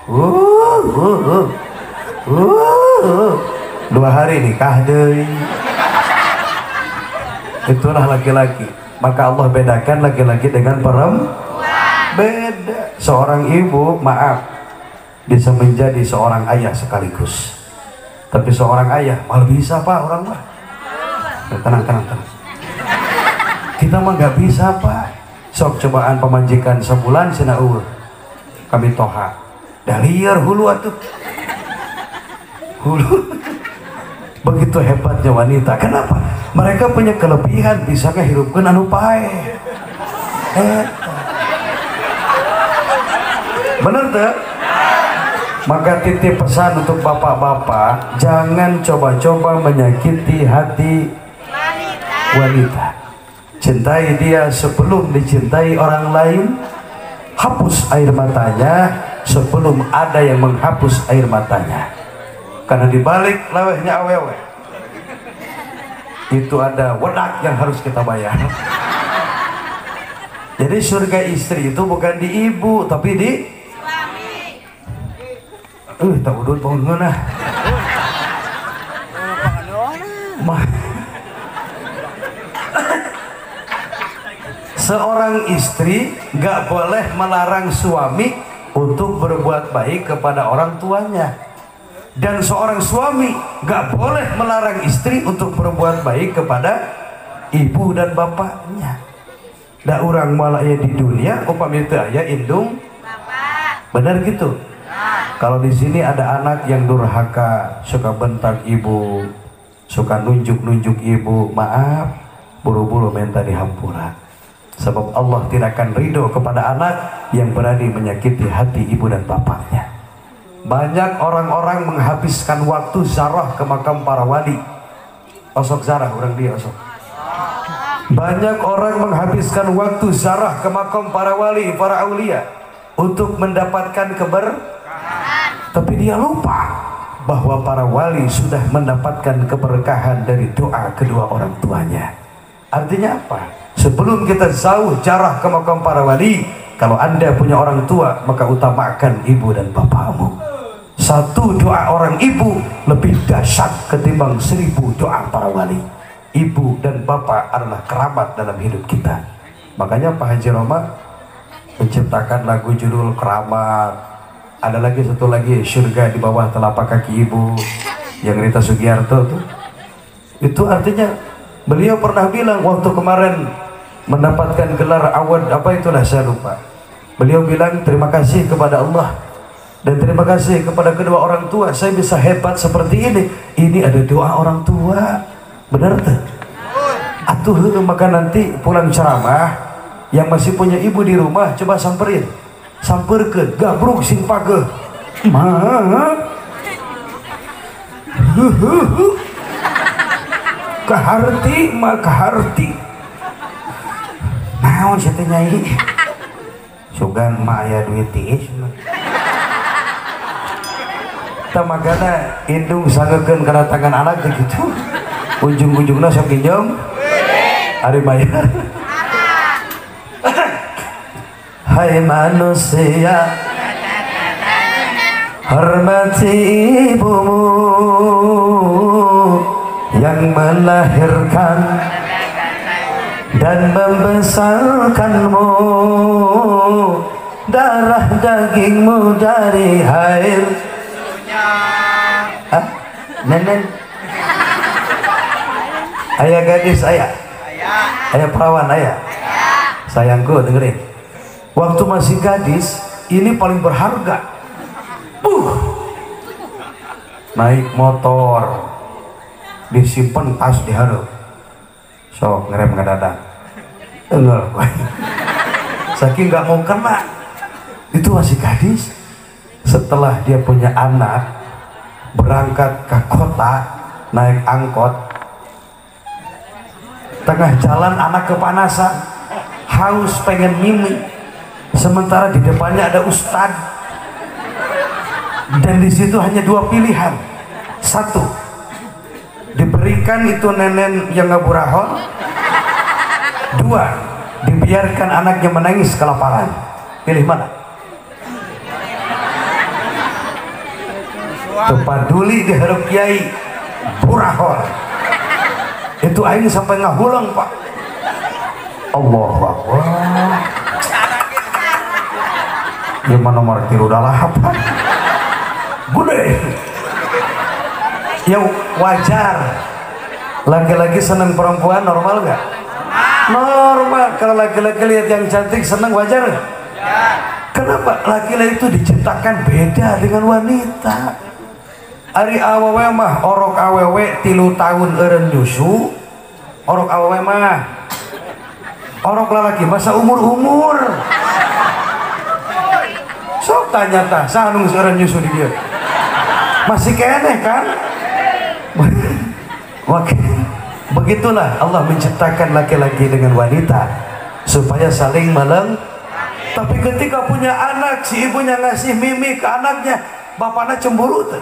2 hari nikah deui. Itulah laki-laki. Maka Allah bedakan laki-laki dengan perempuan. Beda. Seorang ibu, maaf, bisa menjadi seorang ayah sekaligus. Tapi seorang ayah malah bisa Pak, orang mah. Tenang, tenang, tenang. Kita mah nggak bisa Pak. Sok cobaan pemajikan sebulan sinaur kami toha. Daliar hulu atuh. Hulu. Begitu hebatnya wanita. Kenapa? Mereka punya kelebihan bisa ngehirupkeun anu paeh. Bener tuh? Maka titip pesan untuk bapak-bapak, jangan coba-coba menyakiti hati wanita. Cintai dia sebelum dicintai orang lain. Hapus air matanya sebelum ada yang menghapus air matanya. Karena dibalik lawehnya awewe Itu ada wedak yang harus kita bayar. Jadi surga istri itu bukan di ibu, tapi di suami. Tak udut bangun mana? Seorang istri nggak boleh melarang suami untuk berbuat baik kepada orang tuanya. Dan seorang suami gak boleh melarang istri untuk berbuat baik kepada ibu dan bapaknya. Da urang malah ya di dunia upami teu aya indung bapak. Benar gitu? Ya. Kalau di sini ada anak yang durhaka, suka bentak ibu, suka nunjuk-nunjuk ibu, maaf, buru-buru minta dihampura. Sebab Allah tidak akan ridho kepada anak yang berani menyakiti hati ibu dan bapaknya. Banyak orang-orang menghabiskan waktu zarah ke makam para wali. Osok zarah orang dia osok. Banyak orang menghabiskan waktu zarah ke makam para wali, para aulia untuk mendapatkan keberkahan. Tapi dia lupa bahwa para wali sudah mendapatkan keberkahan dari doa kedua orang tuanya. Artinya apa? Sebelum kita jauh jarah ke makam para wali, kalau Anda punya orang tua, maka utamakan ibu dan bapakmu. Satu doa orang ibu lebih dahsyat ketimbang 1000 doa para wali. Ibu dan bapak adalah keramat dalam hidup kita. Makanya Pak Haji Roma menciptakan lagu judul Keramat. Ada lagi satu lagi, Surga di Bawah Telapak Kaki Ibu, yang Rita Sugiarto tuh. Itu artinya beliau pernah bilang waktu kemarin mendapatkan gelar award apa itulah saya lupa. Beliau bilang terima kasih kepada Allah dan terima kasih kepada kedua orang tua, saya bisa hebat seperti ini. Ini ada doa orang tua. Benar tuh? Atuh maka nanti pulang ceramah yang masih punya ibu di rumah coba samperin. Samperkeun gabruk sing pageuh. Ma. Kaharti ma kaharti. Naon sia teh nyai? Sugan ma aya duit tiis. Tah magana indung sangekeun kana tangan anak teh kitu. Ujung-ujungna sok ginjong. Ari bayar. Hai manusia, hormati ibumu yang melahirkan dan membesarkanmu, darah dagingmu dari air. Hah? Nenen? Ayah gadis, ayah? Ayah perawan, ayah? Sayangku, dengerin. Waktu masih gadis, ini paling berharga. Naik motor, disimpan tas di hareup. Sok ngerem ngadadak. Enggak, saking nggak mau kena. Itu masih gadis. Setelah dia punya anak, berangkat ke kota, naik angkot. Tengah jalan anak kepanasan, haus pengen mimi. Sementara di depannya ada ustad, dan di situ hanya dua pilihan. Satu, diberikan itu nenen yang ngaburahon. Dua, dibiarkan anaknya menangis kelaparan. Pilih mana? Tepaduli diharap kiai burahon. Itu aing sampai ngahulang, Pak. Allahu Akbar. Gimana nomor tilu dalapan? Gede. Ya wajar. Laki-laki seneng perempuan normal nggak? Normal. Kalau laki-laki lihat yang cantik seneng, wajar nggak? Kenapa? Laki-laki itu diciptakan beda dengan wanita. Ari awewe mah orok awewe 3 tahun eureun nyusu. Orok awewe mah. Orok lalaki masa umur-umur. Sok tanya tah, saha nu geus eureun nyusu di dieu? Masih keneh kan? Begitulah Allah menciptakan laki-laki dengan wanita supaya saling meleng. Tapi ketika punya anak, si ibunya ngasih mimi ke anaknya, bapaknya cemburu tuh.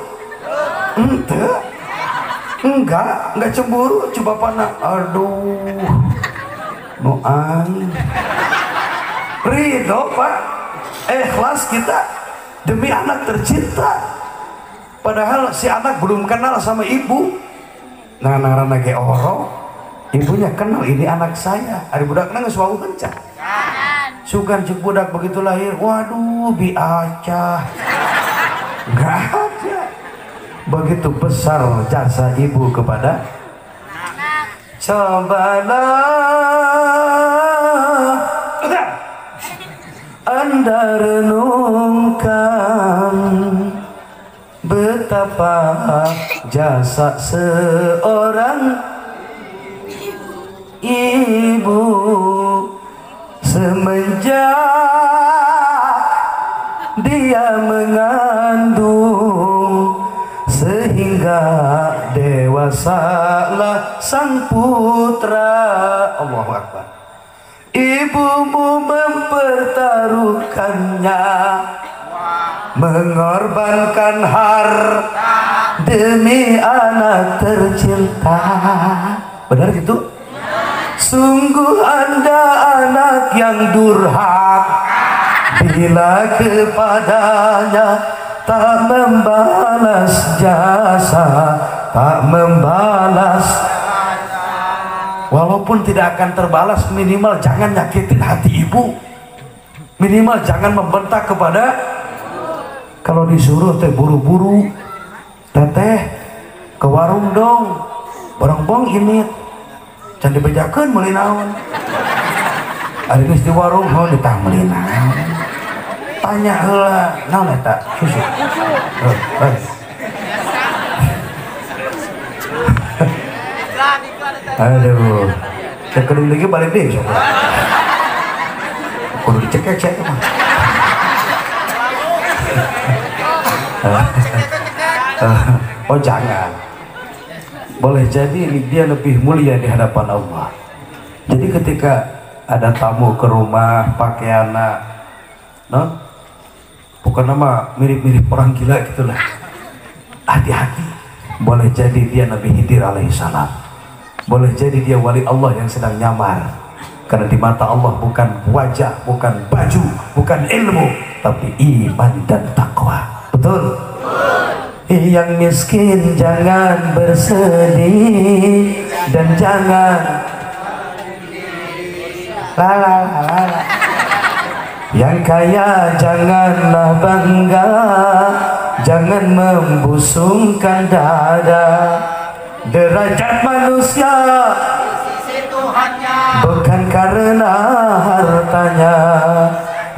Ente, Enggak cemburu, coba panah. Aduh, nuang. Ridho Pak, ikhlas kita demi anak tercinta. Padahal si anak belum kenal sama ibu. Nah, ngarana ge oro, ibunya kenal ini anak saya. Ari budakna geus wawuh kenca. Sugan cek budak begitu lahir, waduh biacah. Enggak ada. Begitu besar jasa ibu kepada anak. Cobalah Anda renungkan betapa jasa seorang ibu semenjak dia mengandung sehingga dewasalah sang putra. Allahu Akbar. Ibumu mempertaruhkannya, mengorbankan harta demi anak tercinta. Benar gitu? Sungguh Anda anak yang durhaka bila kepadanya tak membalas jasa, tak membalas. Walaupun tidak akan terbalas, minimal jangan nyakitin hati ibu. Minimal jangan membentak kepada. Kalau disuruh teh buru-buru, teteh ke warung dong, barang-bong ini, jangan dibejakeun meuli naon. Ari geus di warung heuh ditah meuli naon. Tanya heula, naon eta? Susu. Aduh, cek lagi balik deh sok. Kudu dicekek-cek mah. Oh jangan. Boleh jadi dia lebih mulia di hadapan Allah. Jadi ketika ada tamu ke rumah pakaianna, no? Bukan nama mirip-mirip orang gila gitulah. Hati-hati. Boleh jadi dia Nabi Khidir alaihissalam. Boleh jadi dia wali Allah yang sedang nyamar. Karena di mata Allah bukan wajah, bukan baju, bukan ilmu, tapi iman dan takwa. Betul? Yang miskin jangan bersedih dan jangan la la la la. Yang kaya janganlah bangga, jangan membusungkan dada. Derajat manusia bukan karena hartanya.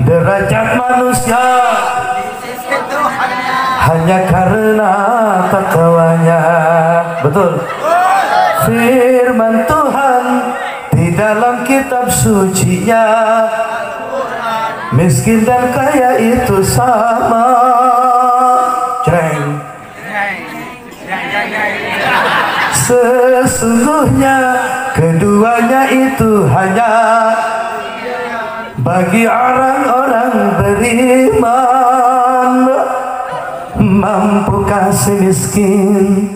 Derajat manusia hanya karena takwanya. Betul. Firman Tuhan di dalam kitab sucinya, miskin dan kaya itu sama. Cereng. Sesungguhnya keduanya itu hanya bagi orang-orang beriman. Mampukah si miskin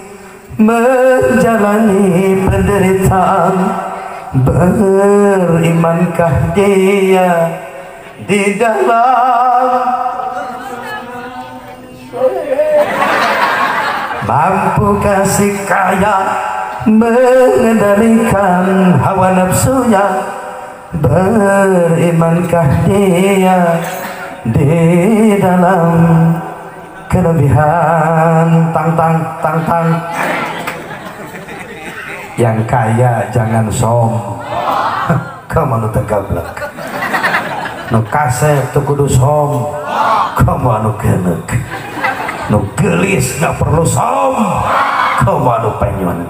menjalani penderitaan? Berimankah dia di dalam? Mampukah si kaya mengendalikan hawa nafsunya? Berimankah dia di dalam kelebihan? Tang tang tang tang. Yang kaya jangan som, kamu nu tegablek. Nu kasep teu kudu som, kamu anu geuneuk. Nu geulis nggak perlu som, kamu anu penyon.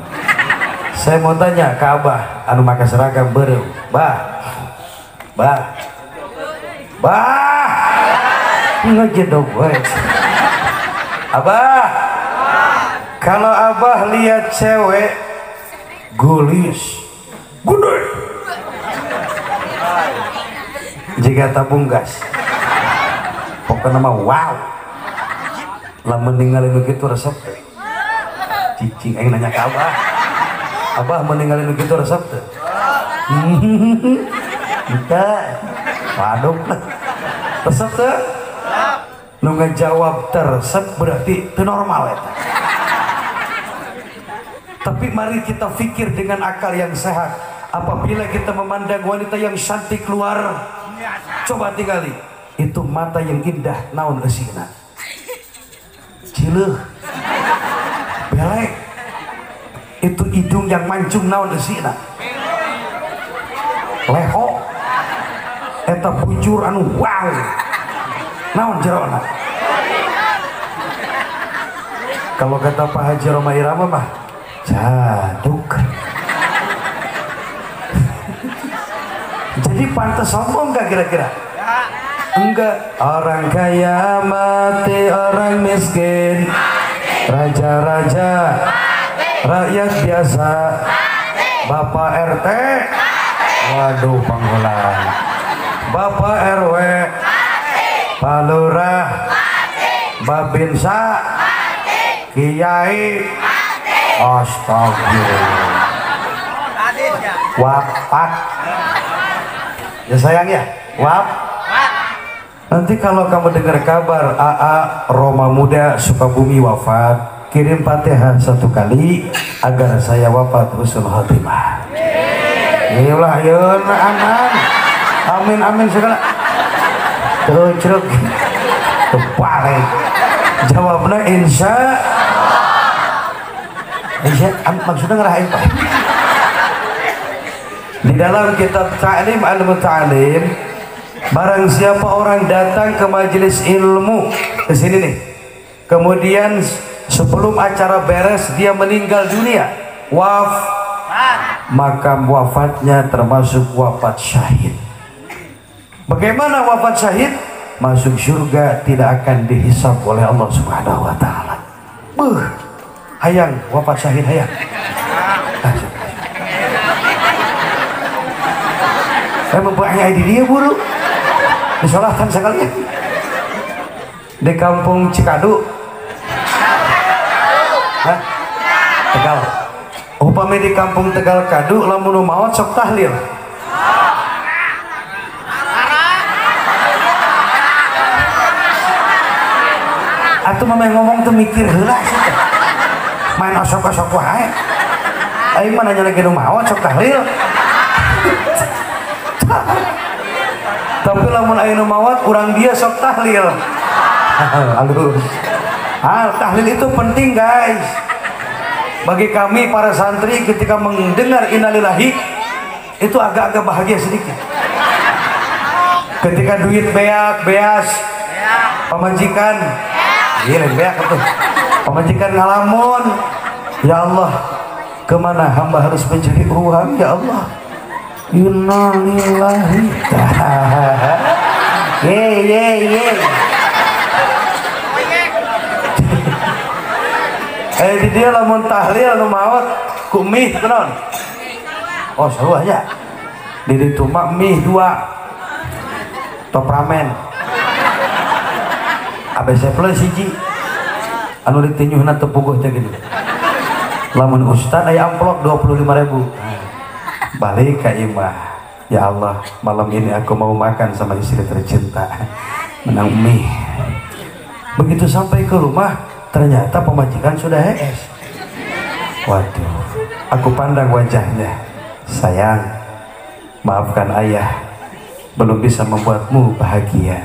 Saya mau tanya ke abah anu make seragam beureum, bah, bah, bah, ngejedog we. Abah, kalau abah lihat cewek gulis, gede, jika tabung gas, pokoknya mah wow, lamun ningali begitu resep, Cicing aing nanya ka abah. Abah meninggalin begitu resep teu? Kita waduh. Resep teu? Nu ngajawab teresep berarti teu normal eta. Tapi mari kita pikir dengan akal yang sehat. Apabila kita memandang wanita yang cantik keluar, coba tinggali itu mata yang indah naon eusina. Cileuh. Belek. Itu hidung yang mancung naon eusina. Leho. Eta bujur anu wow. Naon jerona. Kalau kata Pak Haji Rhoma Irama mah jaduk. Jadi pantas sombong gak kira-kira? Enggak. Orang kaya mati, orang miskin, raja-raja, rakyat biasa, bapak RT, waduh panggolan, bapak RW, Pak Lurah, Babinsa, Kiai, astagfirullah, wafat. Ya sayang ya, waf. Nanti kalau kamu dengar kabar AA Rhoma Muda Sukabumi wafat, kirim Fatihah 1 kali agar saya wafat husnul khotimah. Iyalah, yeun aman. Amin amin segala. Terus kebalik. Jawabnya insya. Insya maksudnya ngerahin Pak. Di dalam kitab Ta'lim al-Muta'alim, barang siapa orang datang ke majelis ilmu ke sini nih, kemudian sebelum acara beres dia meninggal dunia, waf, maka wafatnya termasuk wafat syahid. Bagaimana wafat syahid? Masuk surga, tidak akan dihisab oleh Allah Subhanahu wa taala. Beuh, hayang wafat syahid hayang. Mempunyai di dia buru disolahkan sekalian di kampung Cikadu. Hah? Tegal. Upami di kampung Tegal Kadu lamun maot sok tahlil. Atuh mah ngomong tuh mikir heula sih. Main osok-osok wae. Aing mah nanya lagi nu maot sok tahlil. Tapi lamun aya nu maot urang dia sok tahlil. Halus. Ah, tahlil itu penting guys. Bagi kami para santri ketika mendengar innalillahi itu agak-agak bahagia sedikit. Ketika duit beak, beas, pamajikan, iya beak itu. Pamajikan ngalamun, ya Allah, kemana hamba harus mencari uang ya Allah? Innalillahi. Ye ye ye. Di dia lamun tahlil nu maot ku mie kunaon? Oh, sarua nya. Di ditu mah mie 2. Top ramen. ABC plus 1. Anu ditinyuhna teu puguh teh gini. Lamun ustad aya amplop 25.000. Balik ke imah. Ya Allah, malam ini aku mau makan sama istri tercinta. Menang mie. Begitu sampai ke rumah, ternyata pemajikan sudah hees. Waduh, aku pandang wajahnya. Sayang, maafkan ayah, belum bisa membuatmu bahagia.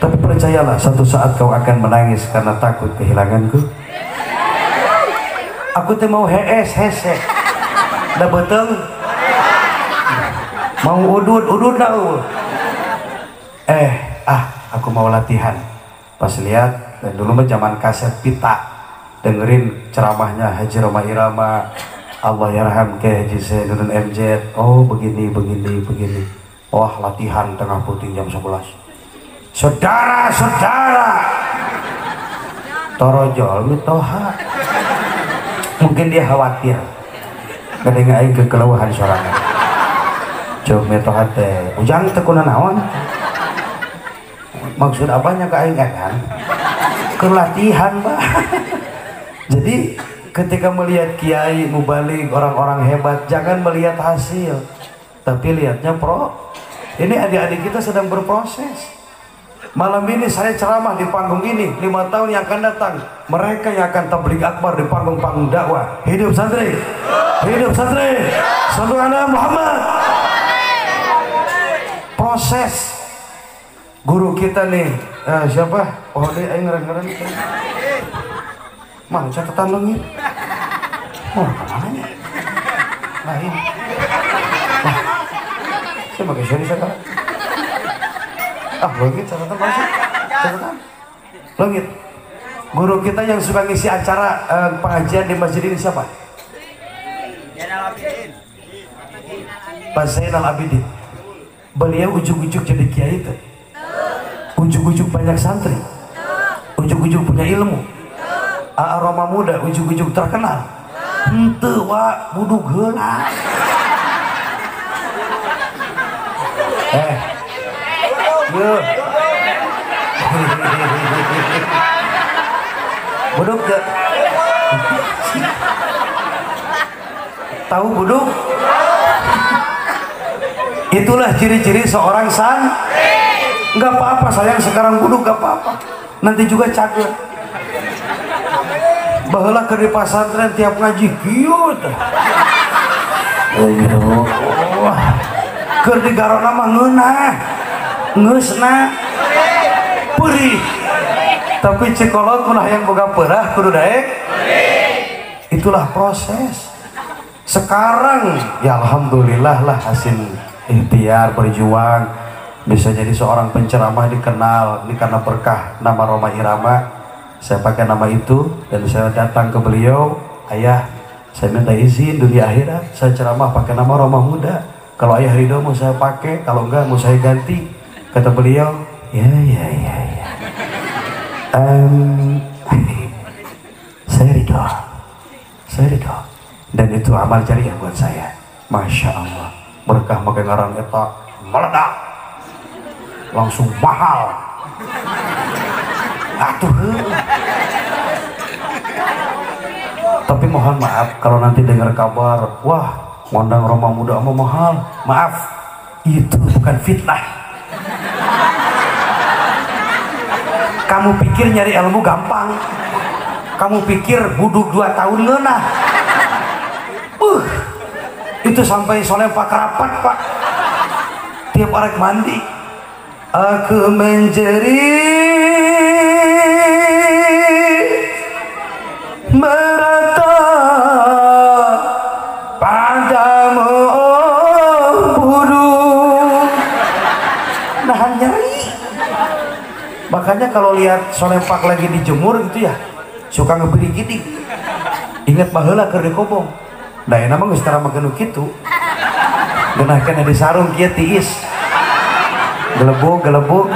Tapi percayalah, suatu saat kau akan menangis karena takut kehilanganku. Aku tuh mau hees hese. Dah beteng. Mau udud, udud dah. Aku mau latihan. Pas lihat, dan dulu mah zaman kaset pita, dengerin ceramahnya Haji Rhoma Irama, Allah yarham ke Haji Zainuddin MZ. Oh begini, begini, begini. Wah, latihan tengah puting jam 11. Saudara-saudara, torojol mitoha. Mungkin dia khawatir ngedengar aing kekelauhan sorangan. Coba mitoha teh, ujang teh kuna naon? Maksud abahnya ke aing kan? Kelatihan, Pak. Jadi ketika melihat kiai, mubalig, orang-orang hebat, jangan melihat hasil, tapi lihatnya pro. Ini adik-adik kita sedang berproses. Malam ini saya ceramah di panggung ini, 5 tahun yang akan datang mereka yang akan tabligh akbar di panggung-panggung dakwah. Hidup santri, hidup santri, sallu ala Muhammad. Proses. Guru kita nih, siapa? Oh, dia ngeren-ngeren. Mana catatan leungit? Oh, kemana ya? Lain. Wah, saya pakai seri sekarang. Ah, leungit catatan masih? Catatan? Leungit. Guru kita yang suka ngisi acara pengajian di masjid ini siapa? Pak Zainal Abidin. Beliau ujuk-ujuk jadi kiai itu. Ujuk-ujuk banyak santri. Ujuk-ujuk punya ilmu. Aroma muda ujuk-ujuk terkenal. Henteu wa budug heula. Yeuh. Budug teu? Tahu budug? Itulah ciri-ciri seorang santri. Enggak apa-apa sayang sekarang budug enggak apa-apa. Nanti juga cakep. Baheula keur di pasantren tiap ngaji kieu teh. Wah. Keur di garona mah ngeunah. Ngeusna. Perih. Tapi cikolot mun hayang boga peurah kudu daek. Itulah proses. Sekarang ya alhamdulillah lah hasil ikhtiar berjuang bisa jadi seorang penceramah dikenal ini karena berkah nama Rhoma Irama. Saya pakai nama itu dan saya datang ke beliau, ayah saya minta izin dunia akhirat saya ceramah pakai nama Rhoma Muda, kalau ayah ridho mau saya pakai, kalau enggak mau saya ganti. Kata beliau, ya ya ya ya, saya ridho, saya ridho. Dan itu amal jariah buat saya. Masya Allah, berkah pakai ngaran eta meledak langsung mahal. Atuh. Tapi mohon maaf kalau nanti dengar kabar, wah ngundang Rhoma Muda mau mahal. Maaf, itu bukan fitnah. Kamu pikir nyari ilmu gampang? Kamu pikir buduk 2 tahun ngeunah? Itu sampai solempak rapat pak. Tiap arek mandi, aku menjerit meratap padamu oh buduk. Nahan nyeri. Makanya kalau lihat solempak lagi dijemur gitu ya, suka ngeberi gini. Ingat baheula keur dikobong. Da enak mah geus tara make nu kitu. Geunah kana di sarung kieu tiis. Gelebug gelebug.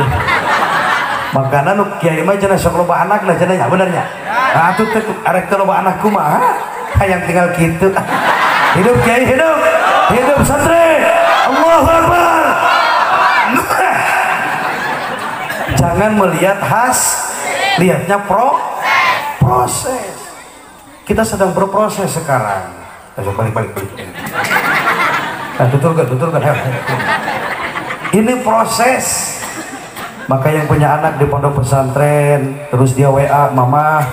Makana nu kiai mah cenah sok loba anak lah cenah nya bener nya. Nah atuh teh arek teh loba anak kumaha? Hayang tinggal kitu. Hidup kiai hidup. Hidup santri. Allahu Akbar. Jangan melihat has, lihatnya proses. Kita sedang berproses sekarang. Balik balik balik. Nah, tuturkan. Ini proses. Maka yang punya anak di pondok pesantren, terus dia WA, mama,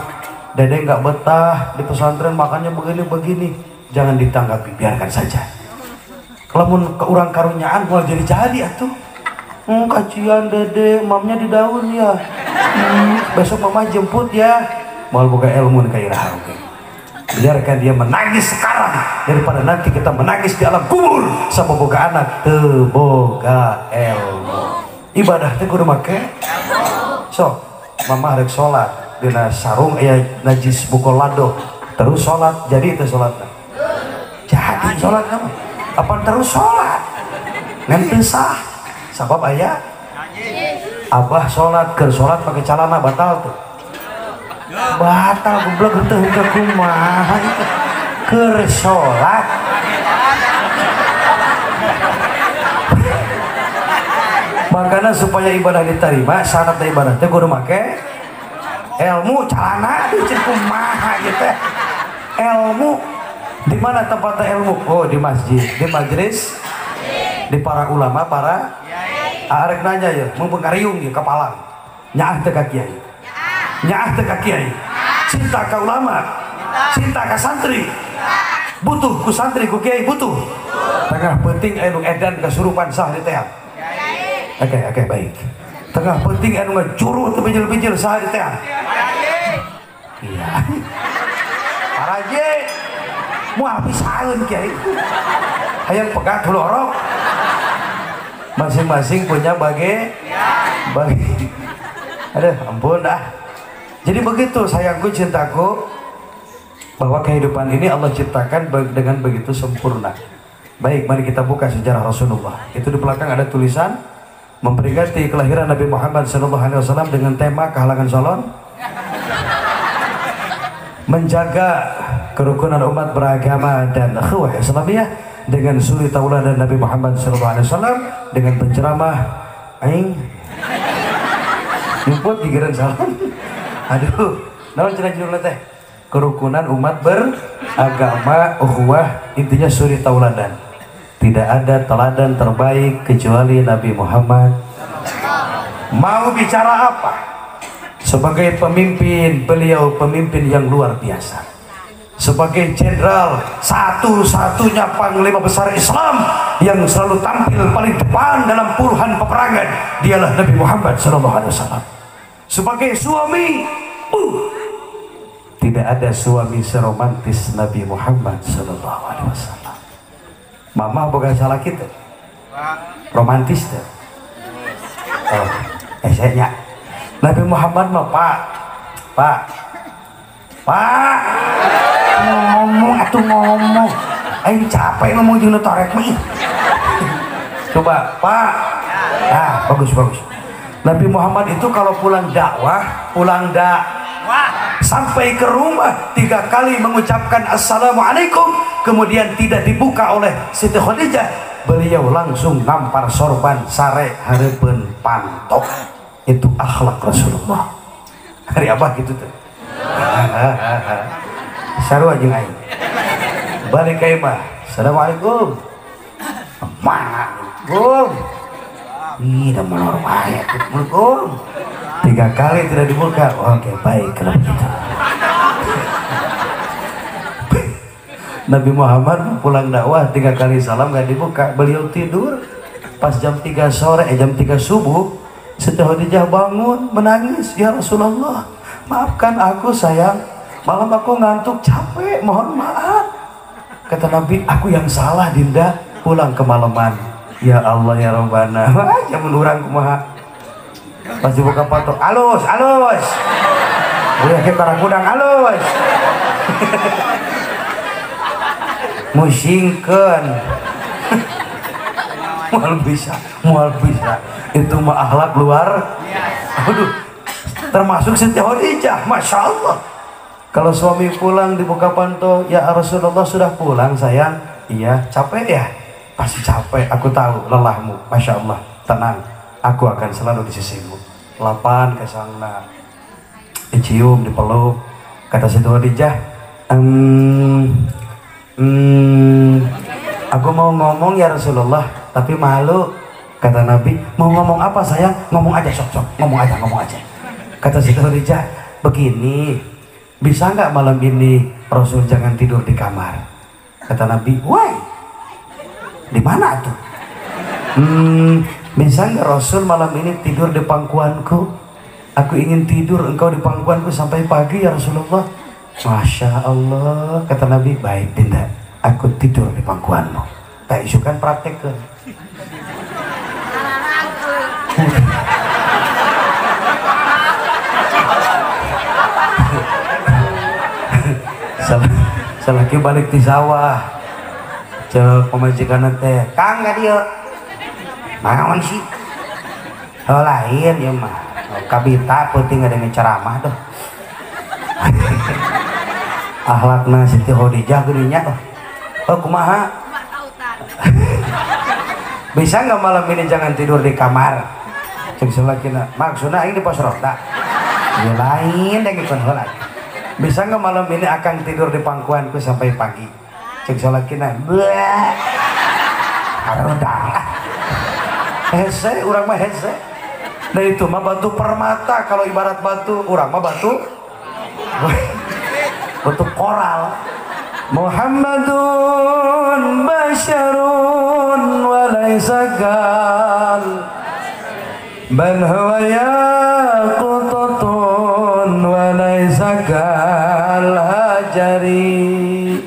dede nggak betah di pesantren, makanya begini-begini. Jangan ditanggapi, biarkan saja. Kalau mau ke orang karunyaan, mau jadi atuh. Kajian dede, mamnya di daun ya. Besok mama jemput ya. Mau buka ilmu nih kayak oke. Biarkan dia menangis sekarang daripada nanti kita menangis di alam kubur sama boga anak teu boga ilmu. Ibadah teh kudu make. So, mama rek salat dina sarung aya najis bukol lado. Terus salat, jadi itu salatna. Jadi salat mah. Apa terus salat? Ngan teu sah. Sabab aya abah salat keur salat pake calana batal tuh. Batal goblok henteu henteu kumaha itu. Keur salat. Makanya supaya ibadah diterima, syarat ibadah teh kudu make ilmu, calana dicen kumaha gitu. Ilmu di mana tempatnya ilmu? Oh, di masjid, di majelis, di para ulama, para arek nanya ya, mumpung ngariung ya kepalang. Nyaah teu ka kiai. Nyaah teu ka kiai. Cinta ka ulama, cinta ka santri. Butuh ku santri ku kiai butuh. Tengah penting anu edan kesurupan sah di teang. Oke, oke, baik. Tengah penting anu ngajuru teu bijil-bijil sah di teang. Iya. Paraje moal pisaeun kiai. Hayang pegat hulorok. Masing-masing punya bagi. Aduh, ampun dah. Jadi begitu sayangku, cintaku, bahwa kehidupan ini Allah ciptakan dengan begitu sempurna. Baik, mari kita buka sejarah Rasulullah. Itu di belakang ada tulisan memperingati kelahiran Nabi Muhammad SAW dengan tema kehalangan salon, menjaga kerukunan umat beragama dan ukhuwah Islamiyah dengan suri tauladan Nabi Muhammad SAW dengan penceramah aing nyumput gigiran salon. Aduh, naon cenah judulna teh? Kerukunan umat beragama, ukhuwah, intinya suri tauladan. Tidak ada teladan terbaik kecuali Nabi Muhammad. Mau bicara apa? Sebagai pemimpin, beliau pemimpin yang luar biasa. Sebagai jenderal, satu-satunya panglima besar Islam yang selalu tampil paling depan dalam puluhan peperangan, dialah Nabi Muhammad SAW. Sebagai suami, tidak ada suami seromantis Nabi Muhammad SAW. Mama bukan salah kita, romantis tuh. Oh, saya Nabi Muhammad mah pak, pak, pak, ngomong atau ngomong, aing capek ngomong jeung nu torek mah. Coba pak, ah bagus bagus. Nabi Muhammad itu kalau pulang dakwah, sampai ke rumah 3 kali mengucapkan assalamualaikum, kemudian tidak dibuka oleh Siti Khadijah, beliau langsung nampar sorban sare hareupeun pantok. Itu akhlak Rasulullah. Hari abah gitu tuh. Sarua jeung aing. Balik ka imah. Assalamualaikum. Mana? Assalamualaikum. Ih, da molor wae. Assalamualaikum. 3 kali tidak dibuka. Oke, baik kalau begitu. Nabi Muhammad pulang dakwah 3 kali salam gak dibuka, beliau tidur. Pas jam 3 sore, jam 3 subuh, Siti Khadijah bangun menangis, ya Rasulullah, maafkan aku sayang, malam aku ngantuk capek, mohon maaf. Kata Nabi, aku yang salah dinda, pulang kemalaman. Ya Allah ya Rabbana, jamun urang kumaha. Pas dibuka patok, alus, alus. Udah ke karang kudang alus. Musingkeun. Moal bisa, moal bisa. Itu mah akhlak luar. Aduh. Termasuk Siti Khadijah, Masya Allah. Kalau suami pulang dibuka panto, ya Rasulullah sudah pulang sayang. Iya, capek ya? Pasti capek, aku tahu lelahmu. Masya Allah, tenang. Aku akan selalu di sisimu. Lapan kesangna, dicium, dipeluk. Kata Siti Khadijah, aku mau ngomong ya Rasulullah, tapi malu. Kata Nabi, mau ngomong apa sayang? Ngomong aja sok-sok, ngomong aja, ngomong aja. Kata Siti Khadijah, begini, bisa nggak malam ini Rasul jangan tidur di kamar? Kata Nabi, why? Di mana tuh? Bisa nggak Rasul malam ini tidur di pangkuanku? Aku ingin tidur engkau di pangkuanku sampai pagi ya Rasulullah. Masya Allah, kata Nabi, baik dinda, aku tidur di pangkuanmu. Tak isukan praktek ke. Salaki balik di sawah, cek pemajikan teh, Kang nggak dia, naon sih? Oh lain ya mah, kabita penting ada ceramah tuh. Akhlakna Siti Khadijah geuning nya. Oh kumaha? Bisa nggak malam ini jangan tidur di kamar? Cek salakina, maksudna aing di pos ronda. Ya lain dengikeun heula. Bisa nggak malam ini akang tidur di pangkuanku sampai pagi? Cek salakina, bleh, harudang. Hese, urang mah hese. Nah itu mah batu permata, kalau ibarat batu, urang mah batu, batu koral. Muhammadun basyarun walaysa kal bal huwa yaqutatun walaysa kal hajari.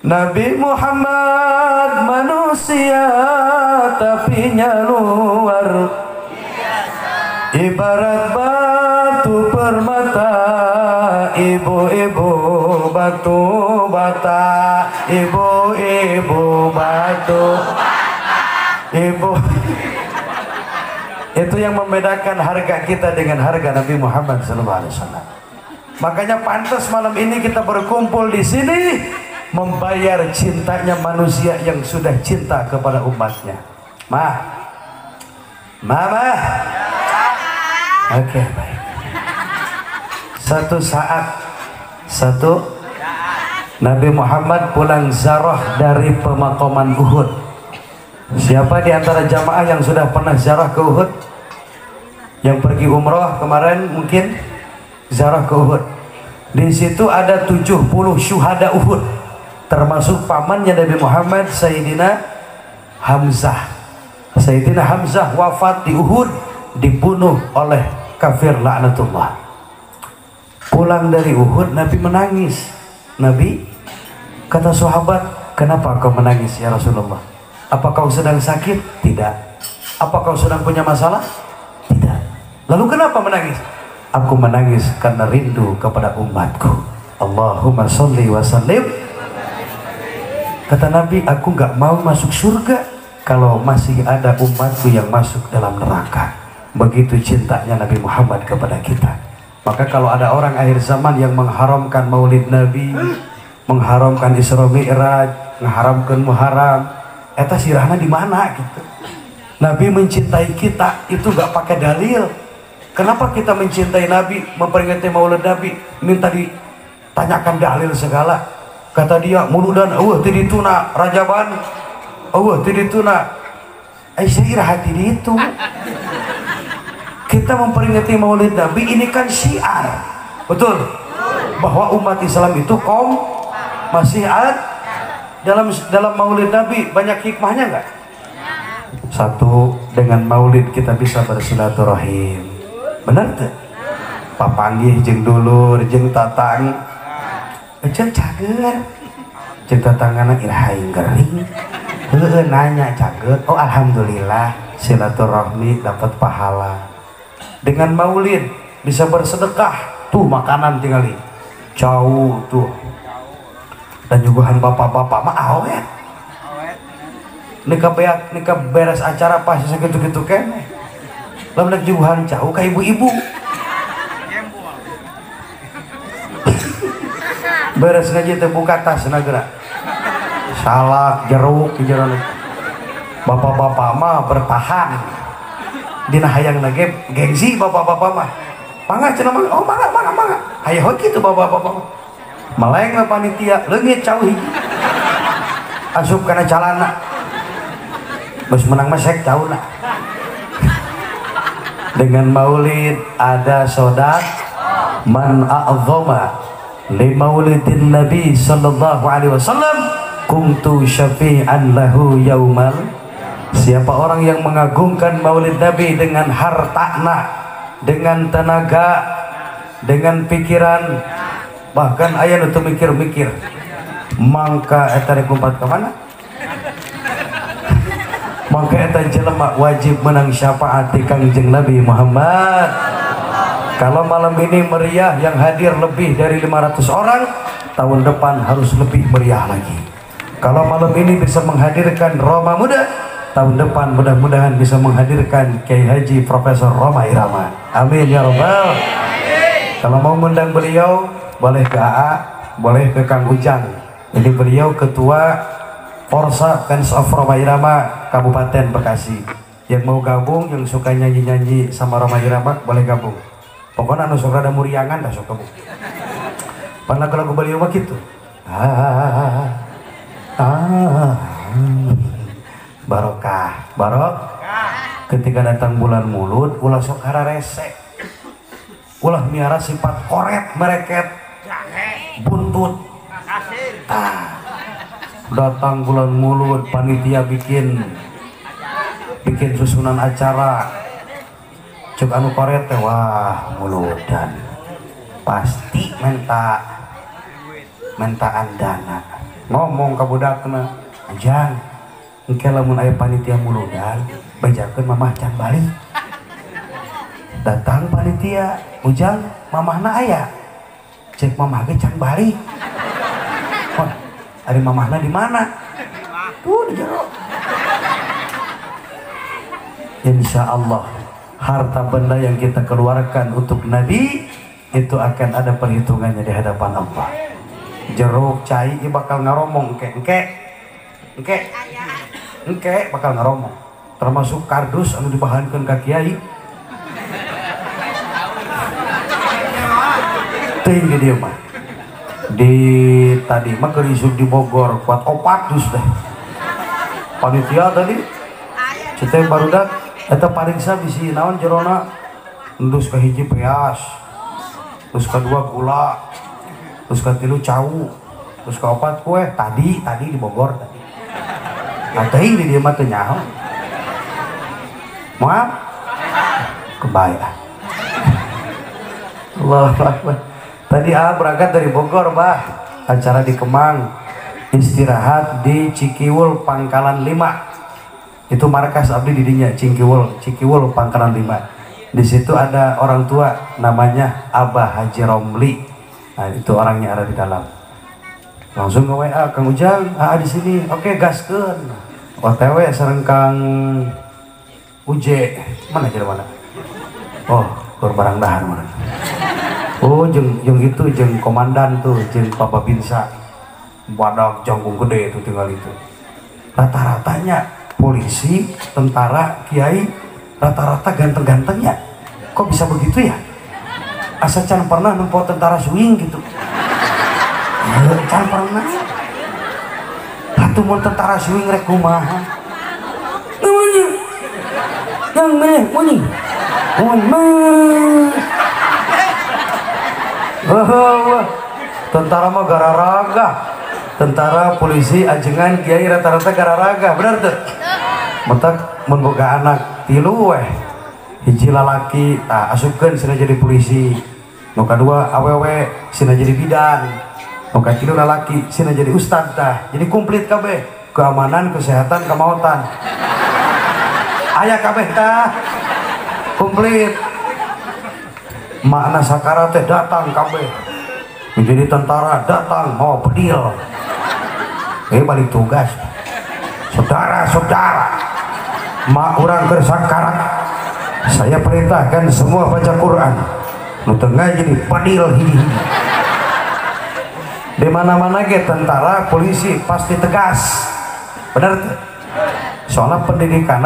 Nabi Muhammad manusia tapi luar biasa, ibarat batu permata, ibu-ibu batu bata, ibu-ibu batu bata, ibu. Itu yang membedakan harga kita dengan harga Nabi Muhammad SAW. Makanya pantas malam ini kita berkumpul di sini membayar cintanya manusia yang sudah cinta kepada umatnya. Ma, mama, oke, baik. Satu saat, satu Nabi Muhammad pulang ziarah dari pemakaman Uhud. Siapa di antara jamaah yang sudah pernah ziarah ke Uhud? Yang pergi umroh kemarin mungkin ziarah ke Uhud. Di situ ada 70 syuhada Uhud, termasuk pamannya Nabi Muhammad, Sayyidina Hamzah. Sayyidina Hamzah wafat di Uhud, dibunuh oleh kafir laknatullah. Pulang dari Uhud, Nabi menangis. Nabi, kata sahabat, kenapa kau menangis ya Rasulullah? Apa kau sedang sakit? Tidak. Apa kau sedang punya masalah? Tidak. Lalu kenapa menangis? Aku menangis karena rindu kepada umatku. Allahumma sholli wa sallim. Kata Nabi, aku gak mau masuk surga kalau masih ada umatku yang masuk dalam neraka. Begitu cintanya Nabi Muhammad kepada kita. Maka kalau ada orang akhir zaman yang mengharamkan maulid Nabi, mengharamkan Isra Mi'raj, mengharamkan Muharram, eta sirahna di mana gitu. Nabi mencintai kita itu gak pakai dalil. Kenapa kita mencintai Nabi, memperingati maulid Nabi, minta ditanyakan dalil segala? Kata dia, muludan eueuh ti dituna rajaban, eueuh ti dituna. Aisyah hati itu. Kita memperingati maulid Nabi ini kan syiar. Betul? Bahwa umat Islam itu kaum masih ada. Dalam maulid Nabi banyak hikmahnya enggak? Satu, dengan maulid kita bisa bersilaturahim. Benar tuh? Papanggih jeung dulur jeung tatang. Eceu cager. Jeung tatangana iraha gering. Heueuh nanya cager. Oh alhamdulillah, silaturahmi dapat pahala. Dengan maulid bisa bersedekah. Tuh makanan tinggali. Jauh tuh. Dan nyuguhan bapak-bapak mah awet. Nikah beak, nikah beres acara pasti sakitu-kitu keneh. Lamun rek nyuguhan jauh ka ibu-ibu. Beres ngaji teh buka tas geura. Salak, jeruk jerona. Bapak-bapak mah bertahan. Dina hayang ge gengsi bapak-bapak mah. Mangga cenah mangga. Oh mangga mangga mangga. Hayoh kitu bapak-bapak mah. Meleng lah panitia, leungit cau hiji. Asup kana calana. Geus menang mah sek cauna. Dengan maulid ada sodak man a'zama li maulidin Nabi sallallahu alaihi wasallam kuntu syafi'an lahu yaumal. Siapa orang yang mengagungkan maulid Nabi dengan hartana, dengan tenaga, dengan pikiran, bahkan aya nu teu mikir-mikir, mangka eta rek lompat ka mana? Maka eta jelema wajib menang syafaat di Kangjeng Nabi Muhammad. Kalau malam ini meriah yang hadir lebih dari 500 orang, tahun depan harus lebih meriah lagi. Kalau malam ini bisa menghadirkan Roma Muda, tahun depan mudah-mudahan bisa menghadirkan Kiai Haji Profesor Rhoma Irama. Amin ya robbal. Kalau mau mengundang beliau, boleh ke AA, boleh ke Kang Ujang. Ini beliau ketua Forsa Fans of Rhoma Irama Kabupaten Bekasi. Yang mau gabung, yang suka nyanyi-nyanyi sama Rhoma Irama boleh gabung. Pokoknya anu sok rada muriangan dah sok gabung. Pan lagu-lagu beliau mah kitu. Barokah, barok. Ketika datang bulan Mulud, ulah sok hararese. Ulah miara sifat koret mereket, buntut. Tah. Datang bulan Mulud, panitia bikin susunan acara. Cek anu koret teh, wah muludan pasti mintaan dana. Ngomong ka budakna, "Ujang, engke lamun aya panitia muludan, bejakeun mamah can balik." Datang panitia, "Ujang, mamahna aya?" Cek mamah ge can balik. Wah, ari mamahna di mana? Tuh di jero. Insya Allah harta benda yang kita keluarkan untuk Nabi itu akan ada perhitungannya di hadapan Allah. Jeruk cai bakal ngaromong, engke engke engke engke bakal ngaromong. Termasuk kardus anu dibahankeun ka kiai. Teuing di dieu mah. Di tadi mah keur isuk di Bogor kuat opat dus teh. Panitia tadi cete barudak eta pariksa bisi naon jerona, endus ka hiji beas, terus kedua gula, terus katilu cau, terus keopat kue. Tadi di Bogor tadi. Nah, teuing di dieu mah teu nyaho. Maaf. Kebaya. Allahu Akbar. Tadi berangkat dari Bogor, bah. Acara di Kemang, istirahat di Cikiwul Pangkalan 5. Itu markas abdi didinya Cikiwul Pangkalan 5. Di situ ada orang tua namanya Abah Haji Romli. Nah, itu orangnya ada di dalam. Langsung nge WA, Kang Ujang, AA di sini. Oke, gaskeun. OTW sareng Kang Uje. Mana kira mana? Oh, keur barang dahar mana. Oh, jeung itu jeung komandan tuh, jeung Papa Binsa. Badak jangkung gede itu tinggal itu. Rata-ratanya polisi, tentara, kiai, rata-rata ganteng-gantengnya. Kok bisa begitu ya? Asa can pernah nempo tentara swing gitu. Can pernah. Atuh mun tentara swing rek kumaha? Namanya. Yang milih munyi. Mun. Wah, tentara mah gararaga. Tentara, polisi, ajengan, kiai rata-rata gararaga, bener tuh? Mentak mun boga anak tilu weh. Hiji lalaki tah asupkeun sina jadi polisi, nu kadua awewe sina jadi bidan, nu katilu lalaki sina jadi ustad tah. Jadi komplit kabeh, keamanan, kesehatan, kemautan. Aya kabeh tah. Komplit. Makna sakarat teh datang kabeh. Menjadi tentara datang mau bedil. Balik tugas. Saudara-saudara, mak urang keur sakarat. Saya perintahkan semua baca Quran. Nu teu ngaji bedil hiji-hiji. Di mana-mana ge tentara, polisi pasti tegas. Benar tuh? Soalnya pendidikan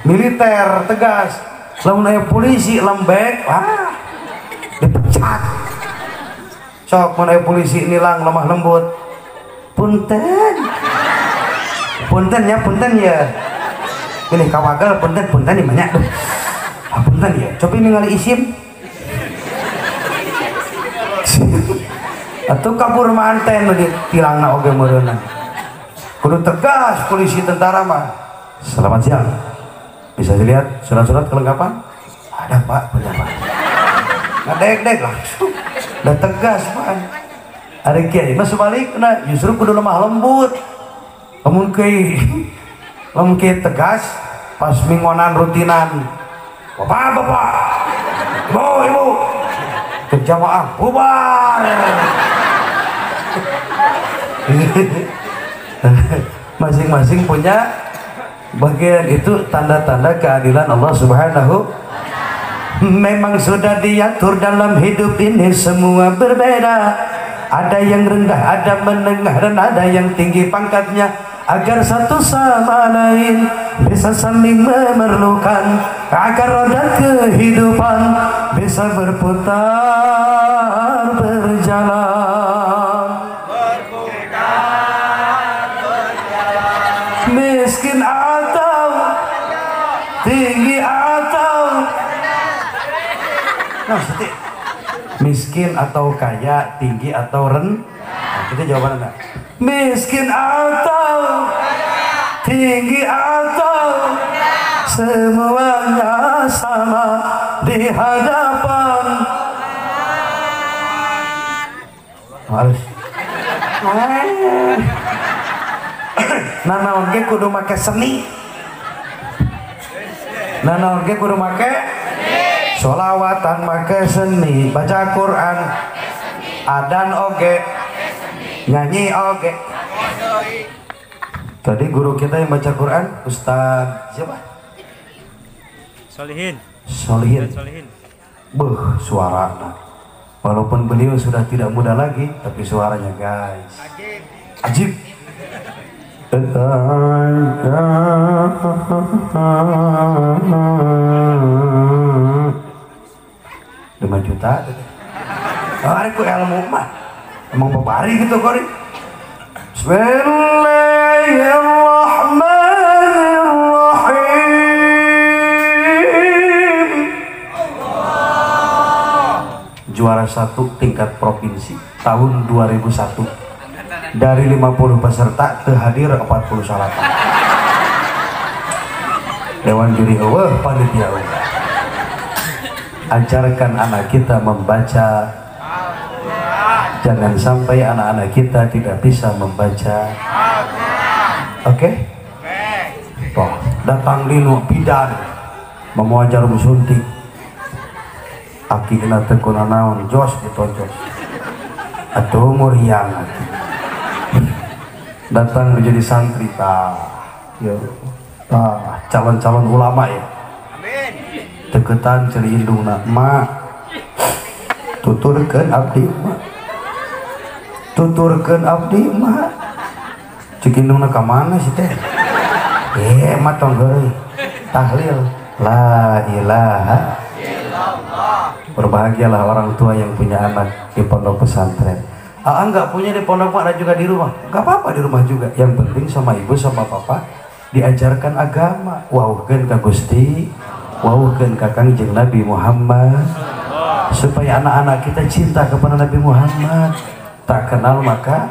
militer tegas. Lamun aya polisi lembek, wah, dipecat. Sok mun aya polisi nilang lemah lembut. Punten. Punten ya, punten ya. Pilih kawagal punten punten di banyak. Ah, punten ya. Coba ningali isim. Atuh kabur manten nu ditilangna oge meureunna. Kudu tegas polisi tentara mah. Selamat siang. Bisa dilihat surat-surat kelengkapan? Ada Pak, punya Pak. Ngadek-dek langsung. Udah tegas Pak. Ada kiai mah sebalikna justru kudu lemah lembut. Lamun kiai tegas pas mingonan rutinan. Bapak-bapak, ibu-ibu, jamaah bubar. Masing-masing punya bagian. Itu tanda-tanda keadilan Allah Subhanahu. Memang sudah diatur dalam hidup ini semua berbeda. Ada yang rendah, ada menengah, dan ada yang tinggi pangkatnya. Agar satu sama lain bisa saling memerlukan, agar roda kehidupan bisa berputar. Nah, seperti miskin atau kaya, tinggi atau rendah. Nah, kita jawabannya miskin atau tinggi atau semuanya sama di hadapan. Harus. Nah, naon ge kudu make seni. Nah, naon ge kudu make sholawatan, make seni, baca Quran, adan oge, nyanyi oge. Tadi guru kita yang baca Quran, Ustaz siapa? Solihin. Solihin. Beuh, suarana. Walaupun beliau sudah tidak muda lagi, tapi suaranya guys. Ajib. 5 juta. Ari ku ilmu mah. Emang babari gitu kori. Bismillahirrahmanirrahim. Juara 1 tingkat provinsi tahun 2001. Dari 50 peserta terhadir 48. Dewan juri eueuh, panitia eueuh. Ajarkan anak kita membaca. Jangan sampai anak-anak kita tidak bisa membaca. Oke? Okay? Toh, datang linu bidan membawa jarum suntik. Akina teu kunanaon, jos ditojos. Atuh muriang aki. Datang menjadi santri tah. Yo, tah calon-calon ulama ya. Teketan ceri indungna, "Mak, tuturkeun abdi, Mak. Tuturkeun abdi, Mak." Cek indungna ka mana sih teh? Mak tong heureuy. Tahlil la ilaha illallah. Berbahagialah orang tua yang punya anak di pondok pesantren. Aa nggak punya di pondok, Mak, ada juga di rumah. Nggak apa-apa di rumah juga. Yang penting sama ibu sama papa diajarkan agama. Wauhkeun ka Gusti, wauhkeun ka Kangjeng Nabi Muhammad. Supaya anak-anak kita cinta kepada Nabi Muhammad. Tak kenal maka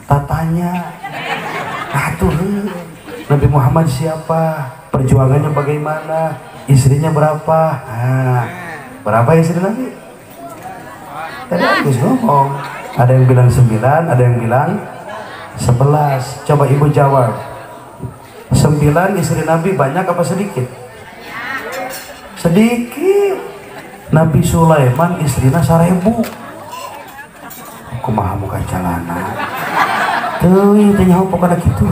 tak tanya. Atuh, Nabi Muhammad siapa? Perjuangannya bagaimana? Istrinya berapa? Nah, berapa istri Nabi? Tadi Agus ngomong. Ada yang bilang 9, ada yang bilang 11. Coba ibu jawab. 9 istri Nabi banyak apa sedikit? Sedikit. Nabi Sulaiman istrinya 1000. Kumaha muka calana. Teuing teh nyaho pokona kitu.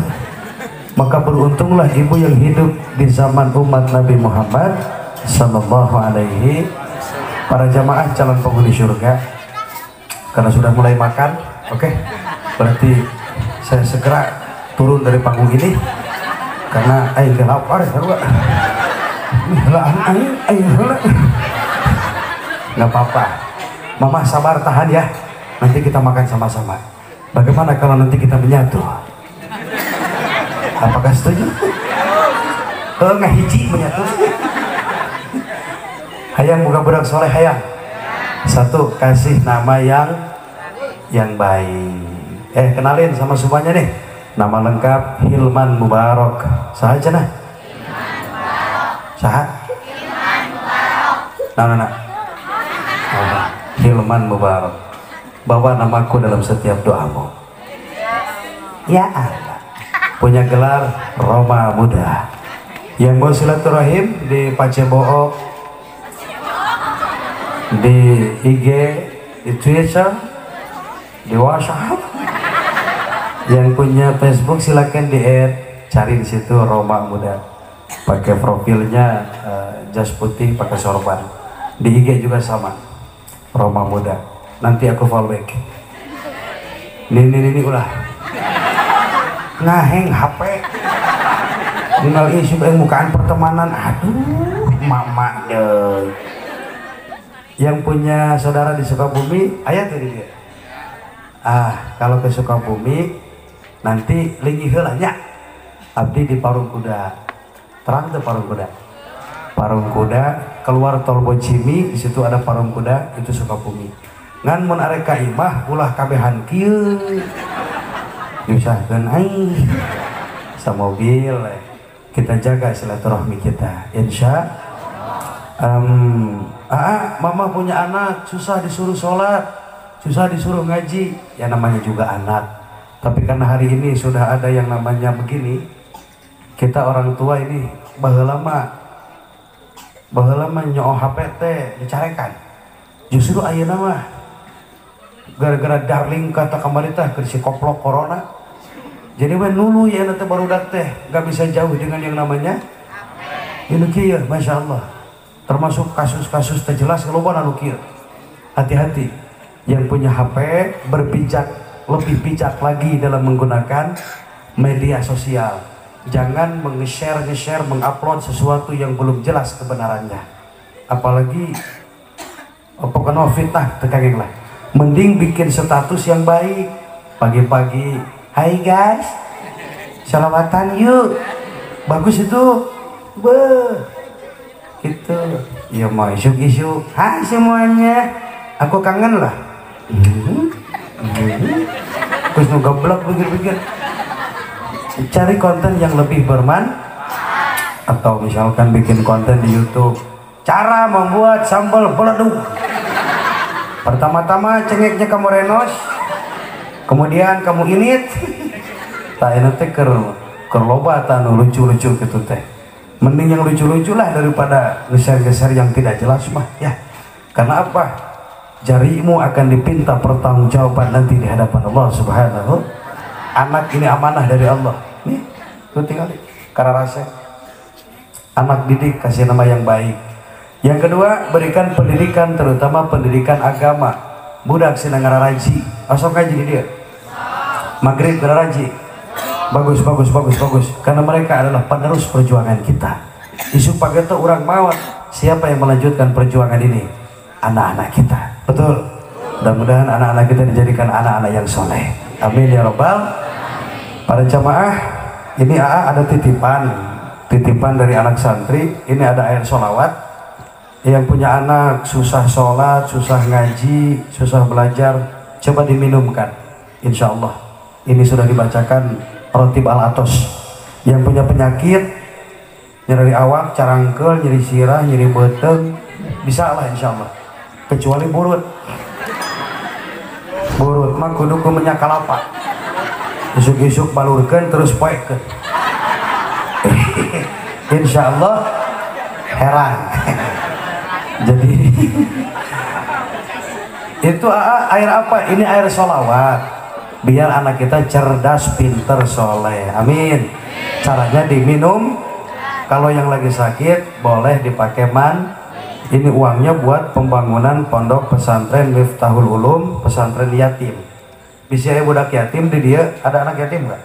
Maka beruntunglah ibu yang hidup di zaman umat Nabi Muhammad sallallahu alaihi. Para jamaah calon penghuni surga, karena sudah mulai makan, oke, okay? Berarti saya segera turun dari panggung ini karena aing lapar sarua. Aing aing heula. Enggak apa-apa. Mama sabar tahan ya. Nanti kita makan sama-sama. Bagaimana kalau nanti kita menyatu? Apakah setuju? Ngahiji menyatu. Hayang buka budak soleh hayang. Satu, kasih nama yang baik. Kenalin sama semuanya nih. Nama lengkap Hilman Mubarok. Saha cenah? Saha? Hilman Mubarok. Nah, nah. Oh, Hilman Mubarok. Bawa namaku dalam setiap doamu. Ya Allah. Punya gelar Roma Muda. Yang mau silaturahim di Pacebook, di IG, di Twitter, di WhatsApp. Yang punya Facebook silakan di add, cari di situ Roma Muda. Pakai profilnya jas putih, pakai sorban. Di IG juga sama, Roma Muda. Nanti aku follow back. Nini ulah. Ngaheng HP. Tinggal isu mukaan pertemanan. Aduh, mama deh. Yang punya saudara di Sukabumi, ayat tadi dia. Ah, kalau ke Sukabumi nanti linggih heula nya. Abdi di Parung Kuda. Terang tuh Parung Kuda. Parung Kuda, keluar tol Bocimi, di situ ada Parung Kuda, itu Sukabumi. Ngan mun arek ka imah ulah kabehan kieu. Diusahkeun aing. Samobil kita jaga silaturahmi kita. Insya mama punya anak susah disuruh sholat, susah disuruh ngaji, ya namanya juga anak. Tapi karena hari ini sudah ada yang namanya begini, kita orang tua ini baheula mah nyoo HP teh dicarekan. Justru ayeuna mah gara-gara darling kata kamari teh keur si koplok corona. Jadi we nulu ya teh barudak teh enggak bisa jauh dengan yang namanya HP. Ini kieu Masya Allah. Termasuk kasus-kasus teh jelas loba anu kieu. Hati-hati yang punya HP berpijak, lebih bijak lagi dalam menggunakan media sosial. Jangan meng-share, mengupload sesuatu yang belum jelas kebenarannya. Apalagi pokoknya fitnah tekangeng lah. Mending bikin status yang baik. Pagi-pagi, hai guys, salawatan yuk. Bagus itu. Beuh. Gitu. Ya mau isuk-isuk, hai semuanya, aku kangen lah. Terus nu goblok pikir-pikir. Cari konten yang lebih bermanfaat, atau misalkan bikin konten di YouTube, cara membuat sambal beleduk. Pertama-tama cengeknya kamu renos, kemudian kamu init. Tak enak teh keur loba tah nu lucu-lucu gitu teh. Mending yang lucu-lucu lah daripada geser-geser yang tidak jelas mah ya. Karena apa? Jarimu akan dipinta pertanggungjawaban nanti di hadapan Allah Subhanahu. Anak ini amanah dari Allah. Nih, tuh tinggal karena rasa anak didik kasih nama yang baik. Yang kedua, berikan pendidikan, terutama pendidikan agama. Budak sina ngararaji, asok ngaji di dia. Maghrib ngararaji. Bagus, bagus, bagus, bagus. Karena mereka adalah penerus perjuangan kita. Isu pageto urang mawat, siapa yang melanjutkan perjuangan ini? Anak-anak kita. Betul. Mudah-mudahan anak-anak kita dijadikan anak-anak yang soleh. Amin ya robbal. Para jamaah, ini AA ada titipan, titipan dari anak santri. Ini ada air sholawat. Yang punya anak susah sholat, susah ngaji, susah belajar, coba diminumkan. Insya Allah. Ini sudah dibacakan Rotib Al-Atos. Yang punya penyakit, nyeri awak, carangkel, nyeri sirah, nyeri beuteung, bisa lah insya Allah. Kecuali burut. Burut mah kudu ku minyak kelapa. Isuk-isuk balurkeun terus poekeun. Insya Allah heran. Jadi itu air apa? Ini air sholawat. Biar anak kita cerdas, pinter, soleh. Amin. Caranya diminum. Kalau yang lagi sakit boleh dipakai man. Ini uangnya buat pembangunan pondok pesantren Miftahul Ulum, pesantren yatim. Bisa ya budak yatim di dia, ada anak yatim nggak?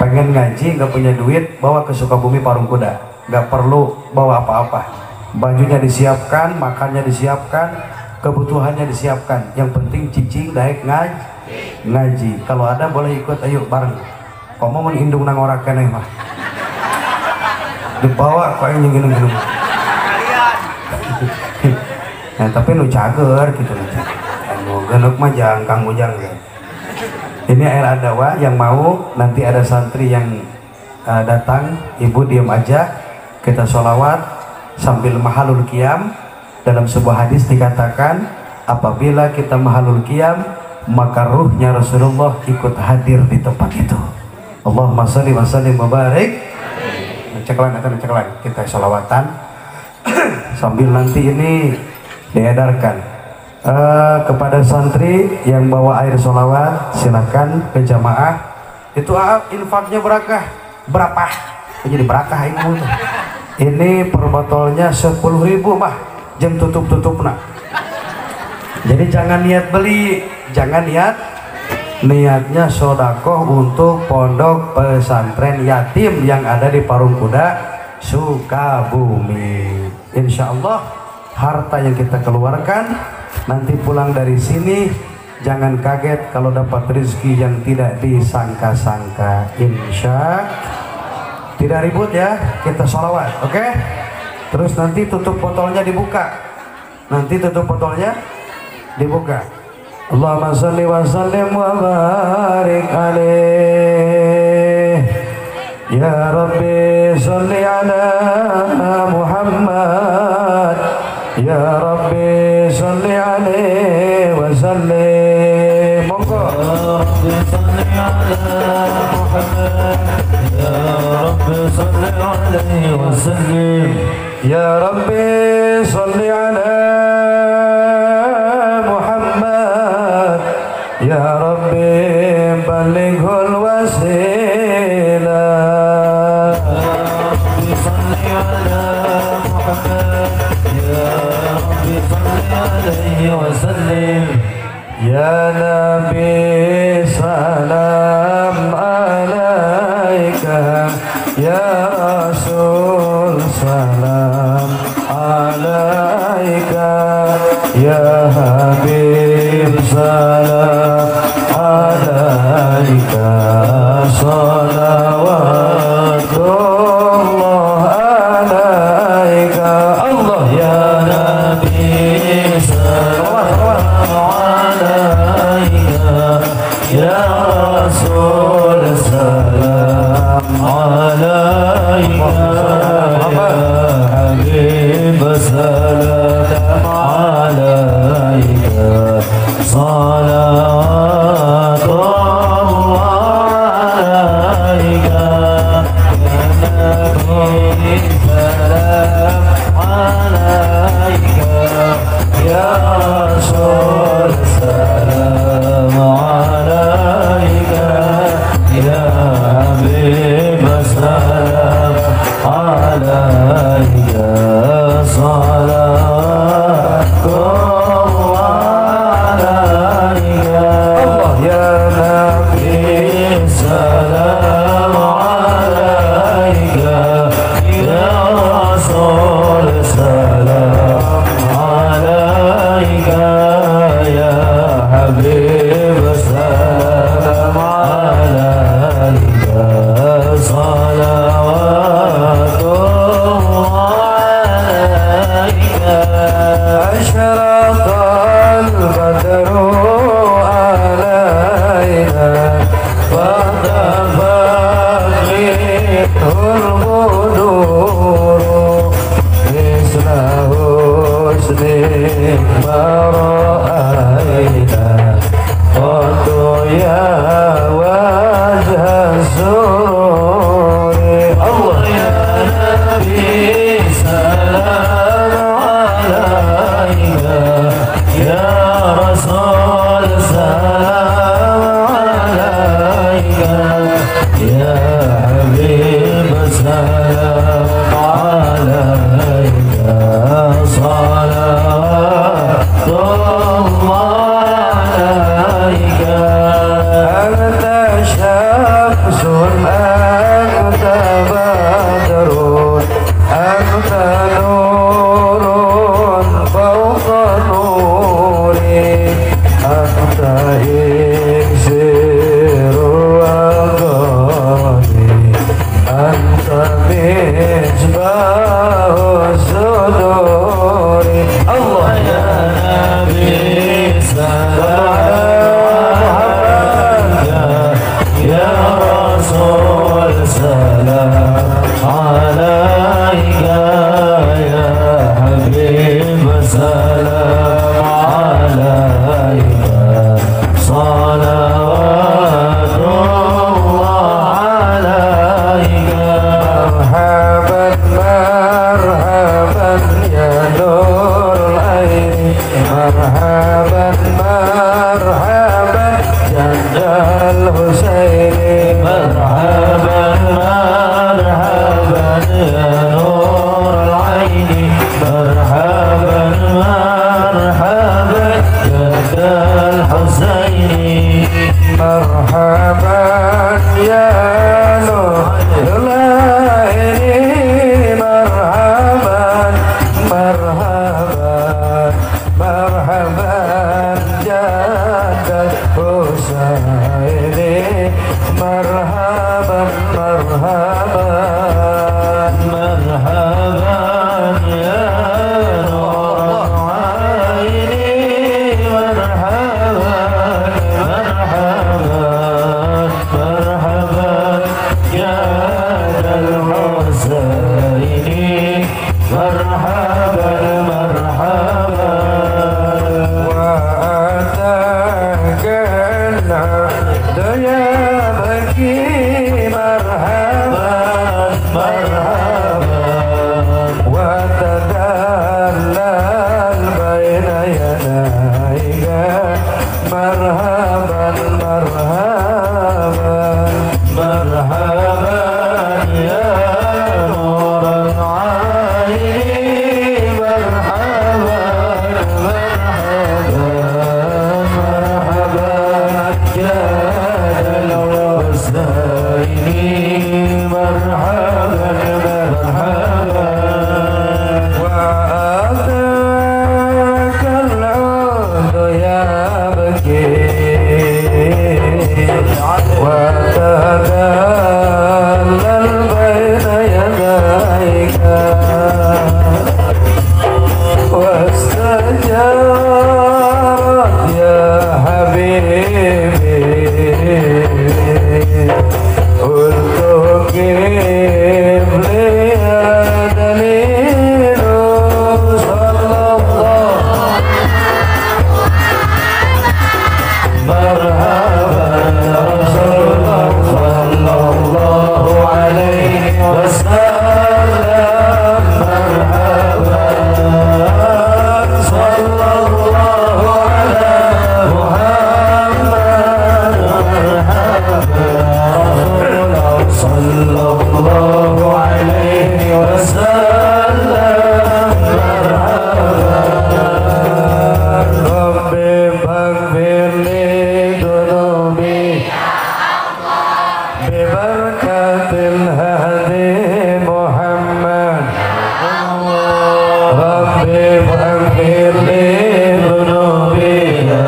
Pengen ngaji nggak punya duit, bawa ke Sukabumi Parung Kuda. Nggak perlu bawa apa-apa. Bajunya disiapkan, makannya disiapkan, kebutuhannya disiapkan. Yang penting cicing daek ngaji. Kalau ada boleh ikut, ayo bareng. Komo mun indung nang ora keneh mah. Dibawa kok yang indung-indung. Nah, tapi nu cager gitu nu cager. Nu geuneuh mah jang Kang Ujang ya. Ini air adawa, yang mau nanti ada santri yang datang, ibu diam aja, kita sholawat sambil mahalul qiyam. Dalam sebuah hadis dikatakan apabila kita mahalul qiyam, maka ruhnya Rasulullah ikut hadir di tempat itu. Allahumma sholli wa sallim wa barik. Ceklan atau ceklan, kita sholawatan sambil nanti ini diedarkan kepada santri yang bawa air sholawat, silakan ke jamaah. Itu infaknya berakah, berapa? Jadi berakah ini. Ini per botolnya 10.000 mah, jam tutup-tutup nak. Jadi jangan niat beli, jangan niat, niatnya sodakoh untuk pondok pesantren yatim yang ada di Parung Kuda, Sukabumi. Insya Allah harta yang kita keluarkan nanti pulang dari sini jangan kaget kalau dapat rezeki yang tidak disangka-sangka. Insya tidak ribut ya, kita sholawat, oke? Okay? Terus nanti tutup botolnya dibuka. Nanti tutup botolnya dibuka. Allahumma shalli wa sallim wa barik alaih. Ya Rabbi shalli ala Muhammad. Ya Rabbi shalli alaihi wa sallim. Monggo. Ya Rabbi shalli ala Muhammad. Ya Rabbi shalli alaihi wa sallim. Ya Rabbi shalli ala Muhammad. Ya Rabbi balighul wasilah. Ya Rabbi shalli ala Muhammad. Ya Rabbi shalli alaihi wa sallim. Ya Nabi salam alaika. Ya Rasul salam alaika. Ya Habib salam alaika. Salawatullah alaika. Allah ya Nabi salam alaika. Ya Rasul salam alaika. Ya Habib salam alaika. Salawatullah alaika. Ya Nabi salam alaika. Ya Rasul salam alaika. Ya Habib salam alaika. Salawatullah alaika. Allah ya Nabi salam alaika. Ya Rasul salam alaika. Ya Habib salam alaika. Salawatullah alaika. أشرق البدر علينا وانطفأت منه البدور مثل حسنك ما رأينا قط يا وجه السرور. الله يا نبي سلام عليك. يا رسول سلام عليك. يا حبيب سلام عليك. صلوات الله عليك. أنت شمس أنت بدر أنت نور فوق نوري أنت إكسير وغالي أنت مصباح الصدور. الله يا نبي سلام عليك. يا رسول سلام عليك. يا حبيب سلام عليك. صلوات الله عليك. مرحبا مرحبا يا نور العين. مرحبا مرحبا جد الحسين. مرحبا مرحبا يا نور العين. مرحبا مرحبا جد الحسين. مرحبا يا نور العين. مرحبا مرحبا مرحبا جد الحسين. مرحبا مرحبا. الحسين مرحبا مرحبا وأتاك العهد يا بكي مرحبا مرحبا وتدلل بين يديك مرحبا مرحبا مرحبا يا نور العين مرحبا مرحبا مرحبا يا الحسين مرحبا مرحبا وأتاك العود يا بكي وتدلل بين يديك واستجارت يا حبيبي قلت كيف لي دليل صلى الله مرحبا رسول الله صلى الله عليه وسلم مرحبا صلى الله على محمد مرحبا رسول الله صلى الله عليه وسلم مرحبا ربي فاغفر لي ذنوبي ببركة الهدي محمد ربي فاغفر لي ذنوبي يا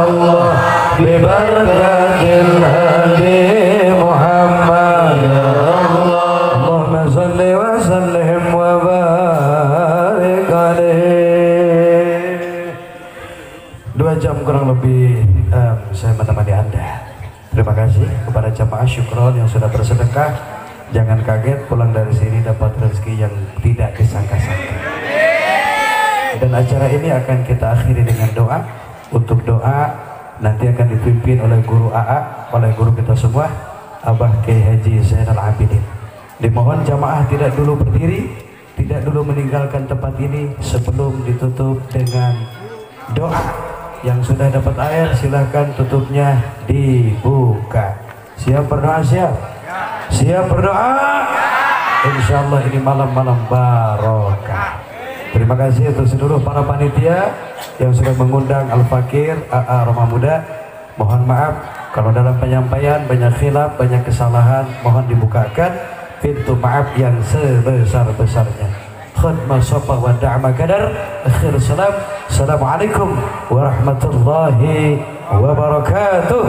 الله ببركة الهدي محمد يا الله اللهم صل وسلم وبارك عليه. 2 jam kurang lebih saya menemani Anda. Terima kasih kepada jamaah syukron yang sudah bersedekah. Jangan kaget pulang dari sini dapat rezeki yang tidak disangka-sangka. Dan acara ini akan kita akhiri dengan doa. Untuk doa nanti akan dipimpin oleh guru AA, oleh guru kita semua, Abah Kiai Haji Zainal Abidin. Dimohon jamaah tidak dulu berdiri, tidak dulu meninggalkan tempat ini sebelum ditutup dengan doa. Yang sudah dapat air silahkan tutupnya dibuka. Siap berdoa? Siap? Siap berdoa? Insya Allah ini malam-malam barokah. Terima kasih untuk seluruh para panitia yang sudah mengundang Al-Fakir AA Roma Muda. Mohon maaf kalau dalam penyampaian banyak khilaf, banyak kesalahan, mohon dibukakan pintu maaf yang sebesar-besarnya. Khidmah sopah wa da'ma kadar. Akhir salam. Assalamualaikum warahmatullahi wabarakatuh.